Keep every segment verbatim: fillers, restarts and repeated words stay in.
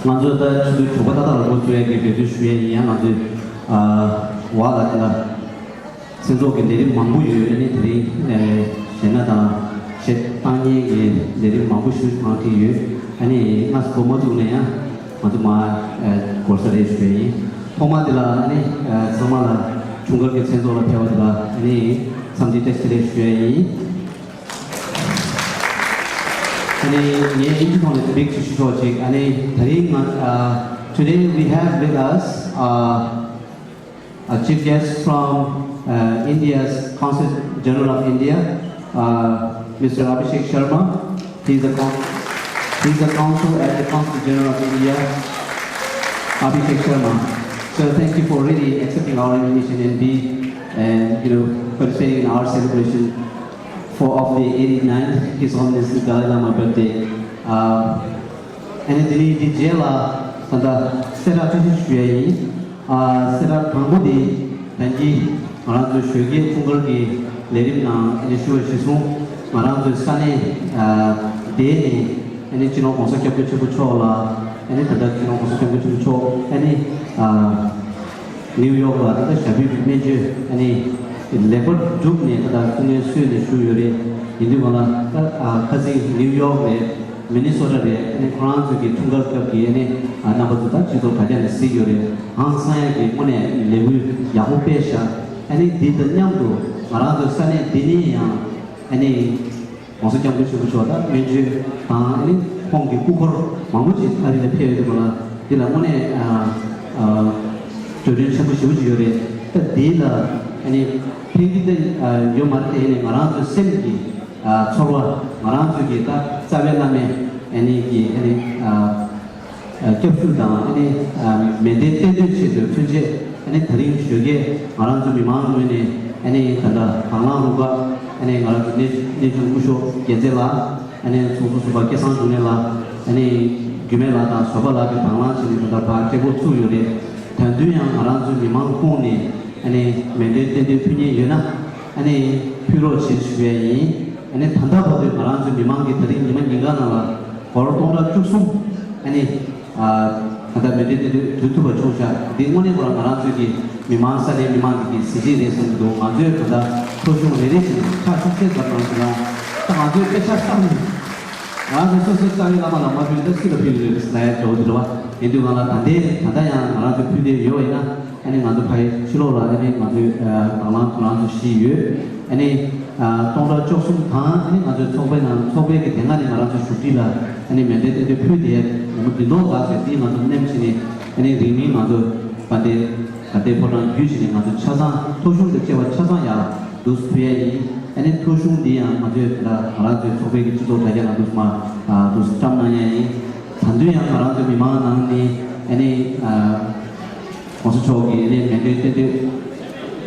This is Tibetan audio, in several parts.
ང་ཚོས་ད་ཆུ་ཚོད་དྲུག་པ་ཏག་ཏག་ལ་འགོ་བཙུགས་ཡ་གི་འབད་བརྩོན་ཞུ་ཡ་ཡིན། ཡང་ང་ཚོས་ཨ་བ་ལ་དེ་ལ་མཚན་ཚོགས་ཀྱི་ལས་རིམ་མང་པོ་ཡོད། ཨ་ནི་དེ་རིང་ཨ་གཞས་སྣ་དང་གཞས་བཏང་མཁན་གྱི་ལས་རིམ་མང་པོ་ཞིག་གང་ཐིག་ཡོད། ཨ་ནི་ང་ཚོ་འགོ་མ་བཙུགས་ན་ཡང་ང་ཚོ་མ་ཨ་འགོར་ས་རེད་ཞུ་ཡ་ཡིན། ཐོག་མ་དེ་ལ་ཨ་ནི་ཨ་ཚང་མ་ལ་འཁྲུངས་སྐར་གྱི་མཚན་ཚོགས་ལ་ཕེབས་པ་དེ་ལ་ཨ་ནི་འཚམས་འདྲི་བཀྲ་ཤིས་བདེ་ལེགས་ཞུ་ཡ་ཡིན། ཨ་ནི་ངས་དབྱིན་ཇི་ཐོག་ནས་འདི་འདྲ་ཞིག་ཞུ་ཆོག་ཅིག་ཨ་ནི་དེ་རིང་ང་ཨ། Today we have with us uh, a chief guest from uh, India's Consul General of India, uh, Mister Abhishek Sharma. He's a con- he's a consul at the Consul General of India, Abhishek Sharma. So thank you for really accepting our invitation and be and you know participating in our celebration for of the eighty-ninth His Holiness the Dalai Lama birthday. Uh, and then the J L ད་ལྟ་གསལ་བསྒྲགས་ཏོག་ཙམ་ཞུ་ཡ་ཡིན། ཨ་གསལ་བསྒྲགས་དང་པོ་དེ་ད་གིན་ང་རང་ཚོའི་ཞོགས་ཀའི་འཁྲུངས་སྐར་གྱི་ལས་རིམ་ནང་ཨ་ནི་ཞུ་བ་གཞིར་བཟུང་ང་རང་ཚོའི་ས་གནས་ཨ་བསྡད་ནས་ཨ་ནི་སྤྱི་ནོར་༸གོང་ས་༸སྐྱབས་མགོན་ཆེན་པོ་མཆོག་ལ་ཨ་ནི་ད་ལྟ་སྤྱི་ནོར་༸གོང་ས་༸སྐྱབས་མགོན་ཆེན་པོ་མཆོག་ཨ་ནི་ཨ་ནིའུ་ཡོག་ལ་ད་ལྟ་ཞབས་པུས་སྨན་བཅོས་ཨ་ནི་ལེགས་པར་བསྒྲུབས་ནས་ད་ལྟ་སྐུ་ངལ་གསོས་ནས་བཞུགས་ཡོད་རེད། ཡིན་དུས་གང་ལ་ད་ཨ་ཁ་སང་ནིའུ་ཡོག་རེད། མི་ནི་སོ་ཊ་རེད། ཨ་ནི་ཁོ་རང་ཚོ་གི་འཁྲུངས་སྐར་སྐབས་ཀྱི་ཨ་ནི་ཨ་རྣམ་པ་ཚོ་ད་སྤྱི་ཚོགས་དྲ་རྒྱ་ནས་གཟིགས་ཡོད་རེད། ཧང་སང་ཡག་གི་དངོས་གནས་ལས་འགུལ་ཡག་པོ་སྤེལ་ཤག་ཨ་ནི་འདི་དང་མཉམ་དུ་ང་རང་ཚོ་ས་གནས་འདི་ནས་ཡང་ཨ་ནི་༸གོང་ས་༸སྐྱབས་མགོན་ཆེན་པོ་མཆོག་ད་སྨན་བཅོས་དང་ཨ་ནི་ཁོང་གི་སྐུ་འཁོར་མང་པོ་ཅིག་ཨ་རི་ལ་ཕེབས་ཡོད་འདུག་ལ། འདི་ལ་དངོས་གནས་ཨ་ཨ་འབྱོར་འབྲིང་ཆེན་པོ་ཞེ་པོ་ཅིག་ཡོད་རེད། ད་འདི་ལ་ཨ་ནི་ཕན་གྱི་ད་ཡོད་མ་རེད་དེ། ཨ་ནི་ང་རང་ཚོའི་སེམས་ཀྱི་ཨ་ཚོར་བ། ང་རང་ཚོའི་གི་ད་རྩ་བའི་བླ་མའི་ཨ་ནི་གི་ཨ་ནི་ཨ་ཨ་སྐྱབས་ཞུ་དང་ཨ་ནི་ཨ་མཎྜལ་རྟེན་འབྲེལ་ཆེད་དུ་ཕན་ཆད་ཨ་ནི་ད་རིང་ཞོགས་ཀས་ང་རང་ཚོ་མི་མང་ངོས་ནས་ཨ་ནི་ད་ལྟ་དང་བླངས་རུ་ཁག་ཨ་ནི་ང་རང་ཚོ་གནས་གནས་ཆུང་སྐུ་ཞབས་རྒྱལ་མཚན་ལགས། ཨ་ནི་ཚོགས་གཙོ་ཟུར་པ་སྐལ་བཟང་འབྱུང་གནས་ལགས། ཨ་ནི་རྒྱུད་སྨད་ལགས་དང་བཟོད་པ་ལགས་ཀྱིས་དང་བླངས་བྱས་ནས་ད་ལྟ་ཕར་སྤྲད་འགོ་ཚུགས་ཡོད་རེད། ད་དུང་ཡང་ང་རང་ཚོའི་མི་མང་ཁོངས་ནས་ཨ་ནི་མཎྜལ་རྟེན་འབྲེལ་ཕུལ་མཁན་ཡོད་ན་ཨ་ནི་ཕུལ་རོགས་བྱེད་ཞུ་ཡ་ཡིན། ཨ་ནི་ད་ལྟ་བར་དུ་ང་རང་ཚོའི་མི་མང་གིས་ད་རིང་ཉི་མ་ཉིན་གང་ནང་ལ་སྒོར་སྟོང་ཕྲག་བཅུ་གསུམ་ཨ་ནི་ཨ་ད་ལྟ་མཎྜལ་རྟེན་འབྲེལ་ཕུལ་ཐུབ་པ་བྱུང་ཤག་འདི་དངོས་གནས་ཁོ་རང་ང་རང་ཚོའི་གི་མི་མང་ས་གནས་མི་མང་གི་གི་གཟི་བརྗིད་རེད་བསམ་གྱི་འདུག་ང་ཚོས་ད་ལྟ་ཐོ་གཞུང་རེ་རེ་བཞིན་ཁ་ཤུགས་ཆེ་ཙམ་གནང་ཟེར་ན། ད་ང་ཚོས་དཔེ་ཆ་བསམ་ནས་ང་ཚོ་སོ་སོའི་རྩ་བའི་བླ་མ་ལ་མ་ཕུལ་ན་སུ་ལ་ཕུལ་ཡོད་ཟེར་ན་ཡང་འགྲོ་གི་འདུག་བ། ཡིན་དུས་ང་ལ་ད་ལྟའི་ད་ལྟ་ཡང་ང་རང་ཚོས་ཕུལ་བསྡད་ཡོད་པ་ཡིན་ན་ཨ་ནི་ང་ཚོ་ཕ་གི་ཕྱི་ལོགས་ལ་ཨ་ནི་ང་ཚོའི་དང་བླངས་ཁོ་རང་ཚོ་བཞི་ཡོད། ཨ་ནི་སྟོང་ཕྲག་བཅུ་གསུམ་དང་ཨ་ནི་ང་ཚོའི་ཚོགས་པའི་ནང་ཚོགས་པའི་གི་དེ་སྔ་ནས་ང་རང་ཚོའི་བཞུགས་ཁྲི་ལ་ཨ་ནི་མཎྜལ་རྟེན་འབྲེལ་ཕུལ་བསྡད་ཡ་ལོ་ངོ་བདུན་སྟོང་ལྷག་ཙམ་འདི་ང་ཚོ་མནན་བྱས་ནས་ཨ་ནི་རིང་མིན་ང་ཚོ་དཔལ་ལྡན་དགའ་ལྡན་ཕོ་བྲང་བརྒྱུད་བྱས་ནས་ང་ཚོ་ཆ་ཚང་ཐོ་གཞུང་དང་བཅས་པ་ཆ་ཚང་ཡར་འདུག་ཕུལ་ཡ་ཡིན། ཨ་ནི་ཐོ་གཞུང་འདི་ཡང་ང་ཚོས་ད་ང་རང་ཚོའི་ཚོགས་པའི་གི་སྤྱི་ཚོགས་དྲ་རྒྱ་ནང་འདུག་མ་འདུག་བཀྲམ་གནང་ཡ་ཡིན། ད་དུང་ཡང་ང་རང་ཚོའི་མི་མང་ནང་ནས་ཨ་ནི་༸གོང་ས་མཆོག་གིས་ཨ་ནི་མཎྜལ་རྟེན་འབྲེལ་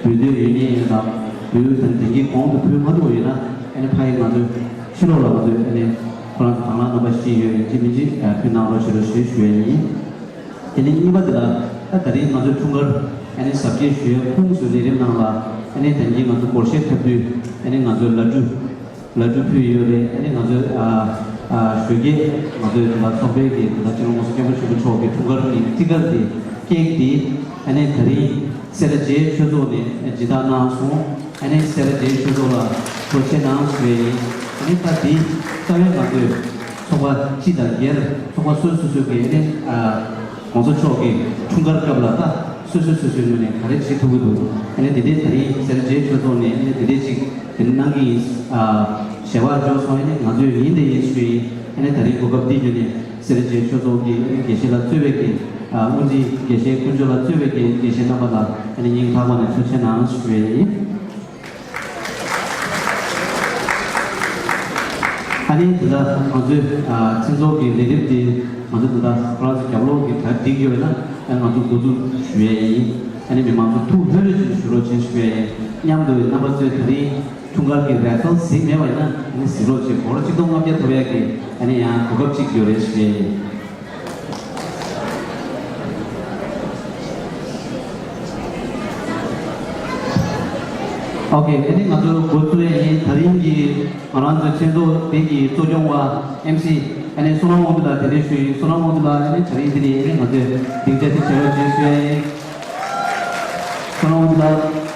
འབུལ་འདོད་ཡོད་མཁན་ཡིན་ན་དང་འབུལ་དང་དེང་གི་གོང་དུ་འབུལ་མ་ཐུབ་པ་ཡོད་ན་ཨ་ནི་ཕ་གི་ང་ཚོའི་ཕྱི་ལོགས་ལ་ང་ཚོའི་ཨ་ནི་ཁོ་རང་ཚོ་དང་བླངས་རྣམ་པ་བཞི་ཡོད། ཡིན་གཅིག་མིན་གཅིག་ཕུལ་གནང་རོགས་ཞེས་རོགས་ཞེས་ཞུ་ཡ་ཡིན། དེ་ནས་གཉིས་པ་དེ་ལ་ད་ད་རིང་ང་ཚོའི་འཁྲུངས་སྐར་ཨ་ནི་གཟབ་རྒྱས་ཞུ་ཡའི་ཁུངས་སུ་ལས་རིམ་ནང་ལ་ཨ་ནི་ད་གིན་ང་ཚོ་སྒོར་གཞས་འཁྲབ་དུས་ཨ་ནི་ང་ཚོའི་ལ་གྲུ་ལ་གྲུ་ཕུལ་ཡོད་རེད། ཨ་ནི་ང་ཚོའི་ཨ་ཨ་ཞོགས་ཀས་ང་ཚོའི་ད་ཚོགས་པའི་གི་ད་སྤྱི་ནོར་༸གོང་ས་༸སྐྱབས་མགོན་ཆེན་པོ་མཆོག་གི་འཁྲུངས་སྐར་གྱི་སྤྲིན་དཀར་དེ་ཀེག་དེ་ཨ་ནི་ད་རིང་སེ་ར་བྱེས་ཆོས་ཚོགས་ནས་སྦྱིན་བདག་གནང་སོང་། ཨ་ནི་སེ་ར་བྱེས་ཆོས་ཚོགས་ལ་ཐུགས་རྗེ་ཆེ་གནང་ཞུ་ཡ་ཡིན། ཨ་ནི་ད་འདི་རྩ་བའི་ང་ཚོའི་ཚོགས་པ་སྤྱི་དང་སྒེར་ཚོགས་པ་སོ་སོ་སོ་གི་ཨ་ནི་ཨ་༸གོང་ས་མཆོག་གི་འཁྲུངས་སྐར་སྐབས་ལ་ད་སོ་སོ་སོ་སོའི་ངོས་ནས་ག་རེ་བྱེད་ཐུབ་ཀྱི་འདུག་ཨ་ནི་དེ་འདྲའི་ད་རིང་སེ་ར་བྱེས་ཆོས་ཚོགས་ནས་ཨ་ནི་དེ་འདྲའི་ཅིག་དེ་གནང་གི་ཡིན། ཨ་ཞལ་པར་འབྱོར་སོང་། ཨ་ནི་ང་ཚོས་ཡིན་དེ་ཡིན་ཞུ་ཡིན། ཨ་ནི་ད་རིང་གོ་སྐབས་འདི་བརྒྱུད་ནས་སེ་ར་བྱེས་ཆོས་ཚོགས་ཀྱི་ཨ་ནི་དགེ་བཤེས་ལ་གཙོས་པའི་གི་ཨ་དབུ་འཛིན་དགེ་བཤེས་དཀོན་མཆོག་ལ་གཙོས་པའི་གི་དགེ་བཤེས་རྣམ་པ་ལ་ཨ་ནི་སྙིང་ཐག་པ་ནས་ཐུགས་རྗེ་ཆེ་གནང་ཞུ་ཡ་ཡིན། ཨ་ནི་དེ་ལྟར་ང་ཚོའི་ཨ་མཚན་ཚོགས་ཀྱི་ལས་རིམ་འདི་ང་ཚོ་དེ་ལྟར་ཁོ་རང་ཚོ་རྒྱབ་ལོགས་ཀྱི་གྲ་སྒྲིག་ཡོད་ན་ཨ་ང་ཚོ་འགོ་འཛུགས་ཞུ་ཡས་ཡིན། ཨ་ནི་མི་མང་ཚོ་ཐུགས་ལྷོད་ལྷོད་ཅིག་ཞུ་རོགས་བྱེད་ཞུ་ཡས་ཡིན། མཉམ་དུ་རྣམ་པ་ཚོས་དེ་རིང་འཁྲུངས་སྐར་གྱི་རེ་ཧེ་སལ་གཟིགས་མེད་པ་ཡིན་ན་ཨ་ནི་གཟིགས་རོགས་བྱེད། སྒོར་གཅིག་སྟོང་ལྔ་བརྒྱ་ཐོབ་ཡས་ཀྱི་ཨ་ནི་ཡང་གོ་སྐབས་ཅིག་ཡོད་རེད་ཞུ་ཡས་ཡིན། ཨོ་ཁེ། ཨ་ནི་ང་ཚོ་འགོ་བཙུགས་ཡས་ཡིན། ད་རིང་གི་ང་རང་ཚོའི་མཚན་ཚོགས་དེ་གི་གཙོ་སྐྱོང་བ་ཨེམ་སི་ ཨ་ནི་བསོད་ནམས་དབང་འདུས་ལགས་གདན་འདྲེན་ཞུ་ཡིན། བསོད་ནམས་དབང་འདུས་ལགས་ཨ་ནི་དེ་རིང་འདི་ནས་ཨ་ནི་ང་ཚོས་སྡིངས་ཆ་འདི་བྱེ་བྲག་ཅན་ཞུ་ཡ་ཡིན། བསོད་ནམས་དབང་འདུས་ལགས།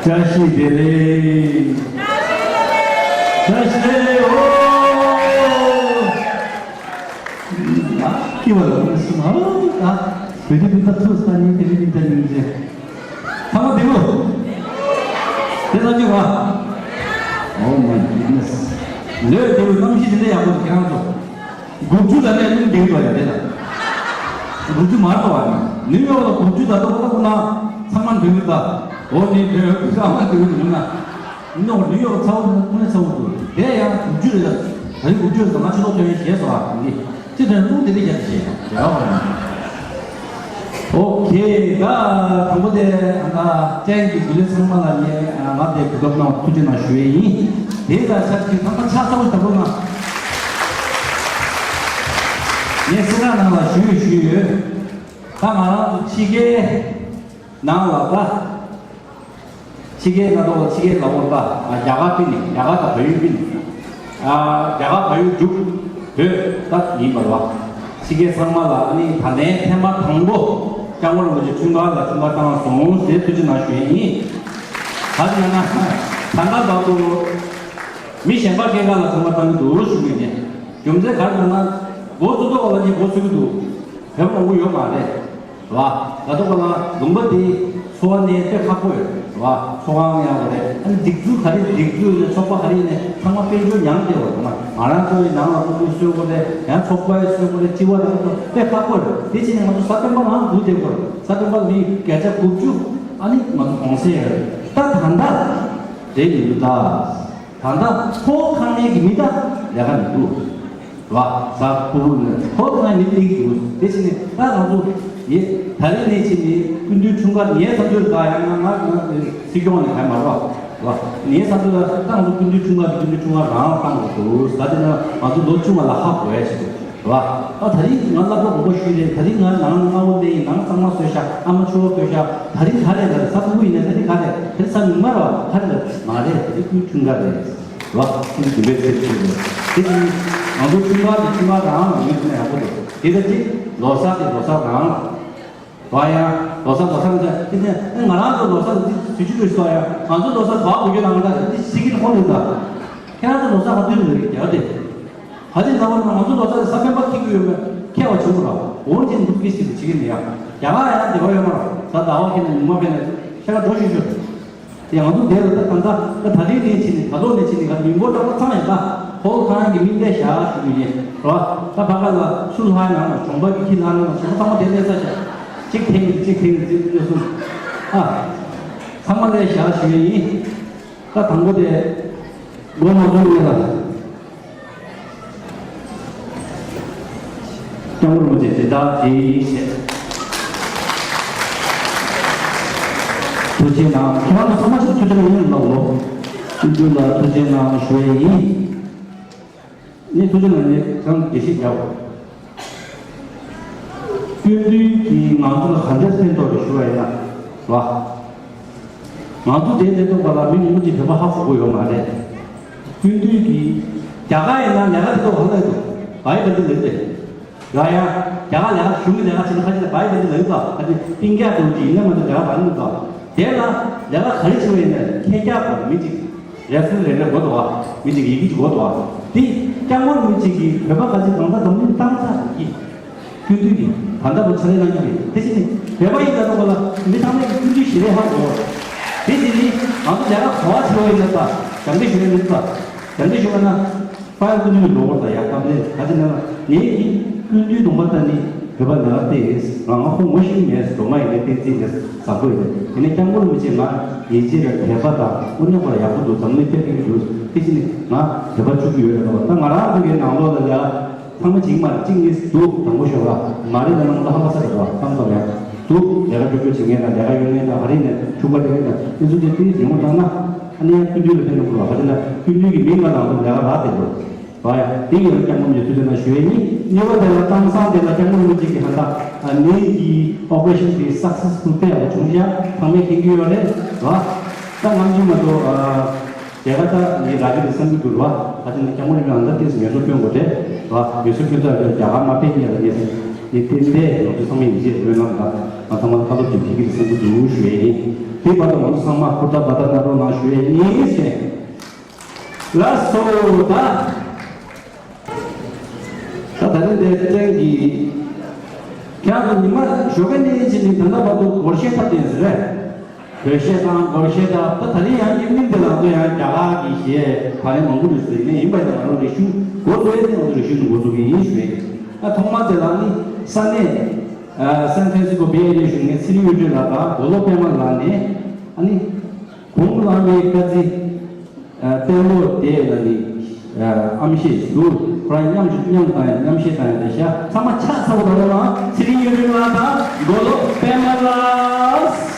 བཀྲ་ཤིས་བདེ་ལེགས། བཀྲ་ཤིས་བདེ་ལེགས། ཨོ། ཨ་ཀི་བ་ལ་ཨོ་སུ་མ་ཨོ་ད་བོད་དུ་བུད་པ་ཐུག་ས་ནི་དེ་རིང་འདི་ལྟར་ཡིན་ཟེར། ཚང་མ་བདེ་མོ། དེ་ལྟར་གྱི་བ། Oh my goodness། ལོས་དེ་རུ་གནམ་གཤིས་དེ་འདྲ་ཡག་པོ་ཁྱེད་རང་ཚོ། དགུ་བཅུ་ལ་ནས་རླུང་ལྡིང་དགོས་ཡ་དེ་ལ། དགུ་བཅུ་མར་གཏོང་བ་ནི། ནིའུ་ཡོག་ལ་དགུ་བཅུ་ད་ལྟ་ཁོ་ན་ཁོ་ན་ཚང་མ་འདོད་གི་ད། འོ་ནི་འདོད་གི་ཚང་མ་འདོད་གི་འདུག་ན། ནིའུ་ཡོག་ནིའུ་ཡོག་ཚ་བོ་ནི་ཚ་བོ་འདུག་དེ་ཡང་དགུ་བཅུ་རེད་ད། ད་རིང་དགུ་བཅུ་རེད་ད། ང་ཕྱི་ལོགས་ཐོན་ཡིན་ཞེས་སོ་ཨ་ནི། ཅི་དོན་ལུང་དེ་རིགས་རྒྱབ་ཏུ་བྱས་ཡོད་རེད་བ། ཨོ་ཁེ། ད་དང་པོ་དེ་ཨ་ན་ཅན་གྱི་དགེ་ལས་ཚང་མ་ལ་ངས་ང་དེ་གོ་སྐབས་གནང་བ་ཐུགས་རྗེ་གནང་ཞུ་ཡས་ཡིན། དེ་ལ་ཆབས་ཅིག་ཚང་མ་ཕྱག་ཚ་པོ་ཞིག་བརྡབ་རོགས་གནང་། ངས་སེམས་ཁྲལ་གནང་ལ་ཞུ་ཡོད་ཞུ་ཡོད། ད་ང་རང་ཚོ་ཕྱི་རྒྱལ་ནང་ལ་ད། ཕྱི་རྒྱལ་ལ་གཏོགས་ལ་ཕྱི་རྒྱལ་ལ་འོར་ད་རྒྱ་གར་པི་ནི་རྒྱ་གར་དང་བལ་ཡུལ་པི་ནི། རྒྱ་གར་བལ་ཡུལ་འབྲུག་བོད་ད་ཡིན་པ་རེད་བ། ཕྱི་རྒྱལ་ཚང་མ་ལ་ཨ་ནི་ད་ལན་ཐེངས་མ་དང་པོ་སྐྱབས་མགོན་རིན་པོ་ཆེ་འཁྲུངས་སྐར་ལ་འཁྲུངས་སྐར་བཏང་སོང་ཟེར་ཐུགས་རྗེ་གནང་ཞུ་ཡས་ཡིན། ད་དེ་ཡང་ན་ད་ལྟ་བར་དུ་མི་གཞན་པ་སྐྱེས་སྐར་ལ་འཁྲུངས་སྐར་བཏང་གི་འདུག་ཞུ་གི་ཡིན། རྒྱུ་མཚན་ག་རེ་ཟེར་ན་འགོ་བཙུགས་ཐོག་ལ་ནི་འགོ་ཚུགས་ཀྱི་འདུག་བོད་མང་པོ་ཡོད་མ་རེད། རེད་བ། ང་ཚོ་ག་ལ་ལུང་པ་འདི་འཚོ་བ་གནས་དཔེ་ཁག་པོ་ཡོད་རེད་བ། འཚོ་ཁང་ཡག་པོ་རེད། ཨ་ནི་སྒྲིག་འཛུགས་ག་རེ་སྒྲིག་འཛུགས་ནས་ཚོགས་པ་ག་རེ་ནས་ཚང་མ་དཔལ་འབྱོར་ཉམས་བསྡད་པ་རེད་མ། ང་རང་ཚོའི་ནང་ལ་ཕྲུ་གུ་གསོ་དགོས་རེད། ཡང་ཚོགས་པའི་གསོ་དགོས་རེད། སྤྱི་བ་རང་ཚོ་དཔེ་ཁག་པོ་རེད། དེ་ཕྱིན་ནས་ང་ཚོ་གཟའ་སྤེན་པ་ང་འདུག་བསྡད་དགོས་རེད། གཟའ་སྤེན་པ་མི་བརྒྱ་ཆ་དགུ་བཅུ་ཨ་ནི་ང་ཚོ་གྲོངས་སྲིད་ཡོད་རེད། ད་ད་ལྟ་རེད་མི་འདུག་ད་ད་ལྟ་ཁོ་ཁང་ནས་ཀྱི་མི་ད་ལས་ཀ་མི་འདུག་བ། གཟའ་ཕུར་བུ་ནི་ཧོབ་ང་ནི་ཏིག་འདུག་དེ་ཕྱིན་ནི་ད་ང་ཚོ་ཡེ་ད་རེས་ནས་ཕྱིན་ནི་སྐུ་མདུན་འཁྲུངས་སྐར་ངའི་བསམ་ཚུལ་ད་ཡང་ང་ང་སྲིད་སྐྱོང་ནས་ག་མ་རོགས་བ། ངའི་བསམ་ཚུལ་ད་ང་ཚོ་སྐུ་མདུན་འཁྲུངས་སྐར་སྐུ་མདུན་འཁྲུངས་སྐར་རང་བཏང་དགོས་འདུག་ད་དེ་ན་ང་ཚོ་ལོ་ཆུང་བ་ལ་ཧ་གོ་ཡ་ཞིག་འདུག་བ། ད་ད་རིང་ང་སློབ་གྲྭ་དགོན་པ་ཞུས་རེད། ད་རིང་ང་ནང་སྔ་བོ་ལས་ཡིན། ནང་གཙང་མ་བཟོས་ཤག་ཨ་མ་ཆུ་བོ་བཀོལ་ཤག་ད་རིང་ག་རེ་ལ་ས་ཕུ་བུ་ཡིན་ན་ད་རིང་ག་རེ་ད་རིང་ས་ཉུང་མ་ར་བ་ག་རེ་ལ་མ་རེད། ད་རིང་ཁོའི་འཁྲུངས་སྐར་རེད། རེད་བ། ཁྱིམ་རྒྱུན་པའི་ཚེ་ཆུ་རེད། དེ་ནི་ང་ཚོ་ཁྱིམ་པ་དང་ཁྱིམ་པ་རང་ལ་ཡོད་ན་ཡག་པོ་རེད། དེ་ལྟ་ཅི་ལོ་གསར་དེ་ལོ་གསར་རང་ལ། ཡང་ལོ་གསར་ལོ་གསར་ལ་དེ་ནི་ང་རང་ཚོ་ལོ་གསར་ལ་དེ་དུས་ཆུ་དུས་སོ་ཡང་ང་ཚོ་ལོ་གསར་ག་བ་གོ་རྒྱུ་ནང་ལ་དེ་ཤི་གི་ཁོང་རེད་ད། ཁྱེད་རང་ཚོ་ལོ་གསར་ག་དུས་རེད་རྒྱག་དེ། ཧ་ཅང་འདྲ་བ་ན་ང་ཚོ་ལོ་གསར་ལ་གཟའ་སྤེན་པ་ཁེལ་གི་ཡོད་མེད་ཁེལ་བ་བྱུང་ར། འོན་ཀྱང་འདུག་གི་ཞིག་ཏུ་བྱེད་ཀྱི་མི་ཡང་རྒྱ་གར་ཡང་འདྲ་བ་ཡོད་མ་ར། གཟའ་ཟླ་བ་ཁེལ་ན་ཉི་མ་ཕེབས་ན་ཤ་ཁ་འགྲོ་ཤོད་ཤོད། དེ་ང་ཚོ་འདིར་ད་ད་ད་ད་རིང་ནས་ཕྱིན་ནས་ད་ལོ་ནས་ཕྱིན་ནས་ག་མི་འབོར་གྲངས་ཚང་ཡིན་ད། ཧོལ་ཁང་གི་མི་འདས་བཞག་ཞུ་རྒྱུ་ཡིན་ར། ད་ཕ་ག་ལ་ཚུར་ལྷག་ཡིན་ན་གཞོང་པ་གི་ཁྱི་ལྷག་ན་གཞོང་པ་ཚང་མ་དེ་ལས་ས་བཞག་གཅིག་ཐེངས་གཅིག་ཐེངས་གཅིག་ལས་གསུམ་ཨ་ཚང་མ་ལས་བཞག་ཞུ་ཡིན། ད་དང་པོ་དེ་མགོ་མ་ཚོས་ངེས་ལ། སྐྱབས་མགོན་རིན་པོ་ཆེ་དེ་དག་དེ་ཡིན་ཞེས། ཐུགས་རྗེ་གནང་། ཁྱེད་རང་ཚོ་ཚང་མ་ཞིག་ཐུགས་རྗེ་གནང་ཡིན་ལགས་ལོ། སྐུ་མདུན་ལ་ཐུགས་རྗེ་གནང་ཞུ་ཡས་ཡིན། ངས་ཐུགས་རྗེ་གནང་ནས་ཁྱེད་རང་དགེ་བཤེས་རྒྱལ་བ། སྐུ་མདུན་གྱིས་ང་ཚོ་ལ་ག་འདྲ་ཕན་ཐོགས་རེད་ཞུ་བ་ཡིན་ན་རེད་བ། ང་ཚོ་དེ་འདྲ་ཐོག་པ་ལ་མི་མང་པོ་ཅིག་བོད་པ་ཧ་གོ་གི་ཡོད་མ་རེད། སྐུ་མདུན་གྱིས་རྒྱ་གར་ཡིན་ན་ལས་ཀ་དེ་ཚོ་ཧ་ལས་འདུག་བའི་བ་འདི་ལས་ཏེ། ར་ཡ། རྒྱ་གར་ལས་ཀ་གཞུང་གི་ལས་ཀ་བྱེད་ན་ཁ་ཅིག་ལ་བའི་བའི་ལས་ཀ་ཁ་ཅིག་ཏིང་རྒྱ་དང་གི་ཡིན་ན་མ་གཏོགས་ལས་ཀ་བ་ནི་འདུག་དེ་ལ་ལས་ཀ་ག་རེ་བྱེད་པ་ཡིན་ན་ཁྱེད་རྒྱ་བ་མི་གཅིག་རེ་ཧྥུ་རེ་རེ་དགོས་འདུག་བ། མི་གཅིག་ཡི་གེ་གཅིག་དགོས་འདུག་བ། དེ་སྐྱབས་མགོན་མི་གཅིག་གིས་བོད་པ་ཁ་ཅིག་གང་ལྟར་འཛམ་གླིང་བཏང་ཚར་གི་སྐུ་མདུན་གྱིས་ད་ལྟ་བུ་ཕྱག་ལས་གནང་གི་རེད། དེ་བཞིན་བོད་པ་ཡིན་ད་དུང་ག་ལ་མི་ཚང་མས་ཀྱི་སྐུ་མདུན་ཞི་བའི་ཧ་གོ། དེ་བཞིན་ནི་ང་ཚོ་ལས་ཀ་ག་བ་བྱེད་པ་ཡིན་ན་ད་དྲང་གནས་ཞུ་ཡ་མིན་ད། དྲང་གནས་ཞུ་བ་ན། དཔལ་སྐུ་མདུན་གྱི་ལོ་འཁོར་དང་ཡར་གཏམ་ལས་ག་ཅི་ན་ངས་ཀྱིས་སྐུ་མདུན་དུ་མ་ལྟ་ནི་བོད་པ་ལ་བལྟས་ཡིན། ང་ང་ཁོང་ངོ་ཤེས་མེད་སོ་མ་ཡིན་ནས་བསྟན་འཛིན་ལས་བཟང་པོ་ཡིན་ནས་དེ་ནས་སྐྱབས་མགོན་རིན་པོ་ཆེ་ང་ཡིན་ཅེས་ར་དད་པ་དང་དངོས་གནས་ཁོ་ལ་ཡག་པོ་འདུག་འཛམ་གླིང་ཕེབས་ཀྱི་འདུག་དེ་ཕྱིན་ནས་ང་དད་པ་བཅུག་གི་ཡོད་རེད་དོ། ད་ང་རང་ཚོ་གི་ནང་ལོགས་ལ་ལས་ཚང་མ་གཅིག་མ་གཅིག་གཉིས་འདུག་དང་པོ་ཤོག་ལ་མ་རེད་ལ་ནང་ལ་ཧ་པ་ས་རེད་དོ་བསམ་ཙམ་ཡང་འདུག་ལས་ཀ་སྒྲུབ་སྐྱོར་བྱེད་མཁན་དང་ལས་ཀ་ཡོད་མཁན་དང་ག་རེ་ཡིན་ན་ཕྱུག་པ་དེ་ག་ཡིན་ན་དེ་ཚོ་དེ་དེ་ཡོང་བ་བཏང་ན། ཨ་ནི་ཡང་སྐུ་མདུན་ལ་ཕན་ཐོགས་དགོས་ལ་ཧ་ཅང་ན་སྐུ་མདུན་གྱི་མིང་ང་ནང་དུ་ལས་ཀ་རག་དེ་དགོས། བ་ཡ་དེ་ཡོད་ན་སྐྱབས་མགོན་མཇལ་དུས་དེ་ན་ཞུ་ཡས་ཡིན། གཉིས་པ་དེ་ལ་གཏམ་བཟང་དེ་ལ་སྐྱབས་མགོན་རིན་པོ་ཆེ་གི་ཧ་ད་ནད་ཀྱི་ཨོ་པ་རེ་ཤན་དེ་སག་སེ་སི་ཕུལ་དཔེ་ཡག་པོ་བྱུང་ཤག་ཚང་མས་མཁྱེན་གྱི་ཡོད་རེད་བ། ད་ནམ་རྒྱུན་མ་གཏོགས་ཨ། རྒྱ་གར་ད་ངའི་ར་གི་རེད་བསམ་གྱི་འདུག་ར། ད་ཅི་ནས་སྐྱབས་མགོན་རིན་པོ་ཆེ་ད་ལྟ་ཏོག་ཙམ་ངལ་གསོ་སྐྱོན་དགོས་རེད་ར། ངལ་གསོ་སྐྱོན་ཚར་རྗེས་རྒྱ་གར་མ་ཕེབས་ཉེ་ལ་ངས་ངས་ཏན་ཏན་ང་ཚོ་ཚང་མས་ཡིད་ཆེས་སྨོན་ལམ་དང་ང་ཚང་མ་ལ་ཁ་ཐོབ་ཅིག་ཕེབས་ཀྱི་རེད་བསམ་གྱི་འདུག་ཞུ་ཡས་ཡིན། དེ་བར་དུ་ང་ཚོ་ཚང་མ་ཧུར་ཐག་འབད་ཐག་གནང་རོགས་གནང་ཞུ་ཡས་ཡིན་ཟེར། ལགས་སོ་ད། ད་ད་རིང་འདིར་བསྟན་གྱི། ཁྱེད་རང་ཚོ་ཉི་མ་ཞོགས་ཀས་ནས་ཕྱིན་ནས་ད་ལྟ་བར་དུ་སྒོར་གཞས་འཁྲབ་བསྡད་ཟེར་རེད། བོད་གཞས་དང་སྒོར་གཞས་དང་ད་ད་རིང་ཡང་ཉིན་ནས་འདི་ལ་ཚོ་ཡང་རྒྱ་གར་གྱི་གཞས་ཕ་རེ་མང་པོ་རེད་ཟེར་ནས་ཡིན་པ་ཡིན་ན་ང་རང་རིག་གཞུང་འགོ་བཙུགས་ཡས་དེ་ང་ཚོ་རིག་གཞུང་ནས་འགོ་བཙུགས་ཀྱི་ཡིན་ཞུ་རེད། ད་ཐོག་མ་དེ་ལ་ནི་ས་གནས་སན་ཧྥ་རན་སི་སྐོ་བེ་ཨེ་རི་ཡ་གཞུང་ནས་ཚེ་རིང་གཡུ་སྒྲོན་ལགས་དང་མགོ་ལོག་པད་མ་ལགས་ནས་ཨ་ནི། གུང་བླ་མའི་བཀའ་བརྩི། ཨ། དཔལ་ལོ་དེ་ལ་ནི། ཨ། ཨམ་བཤད་ཞུ། ཁོ་རང་མཉམ་མཉམ་དང་མཉམ་བཤད་དང་ཡང་བསྡད་ཤག་ཚང་མ་ཕྱག་འཚལ་ལོ་རོ་ལ་ཚེ་རིང་གཡུ་སྒྲོན་ལགས་དང་མགོ་ལོག་པད་མ་ལགས།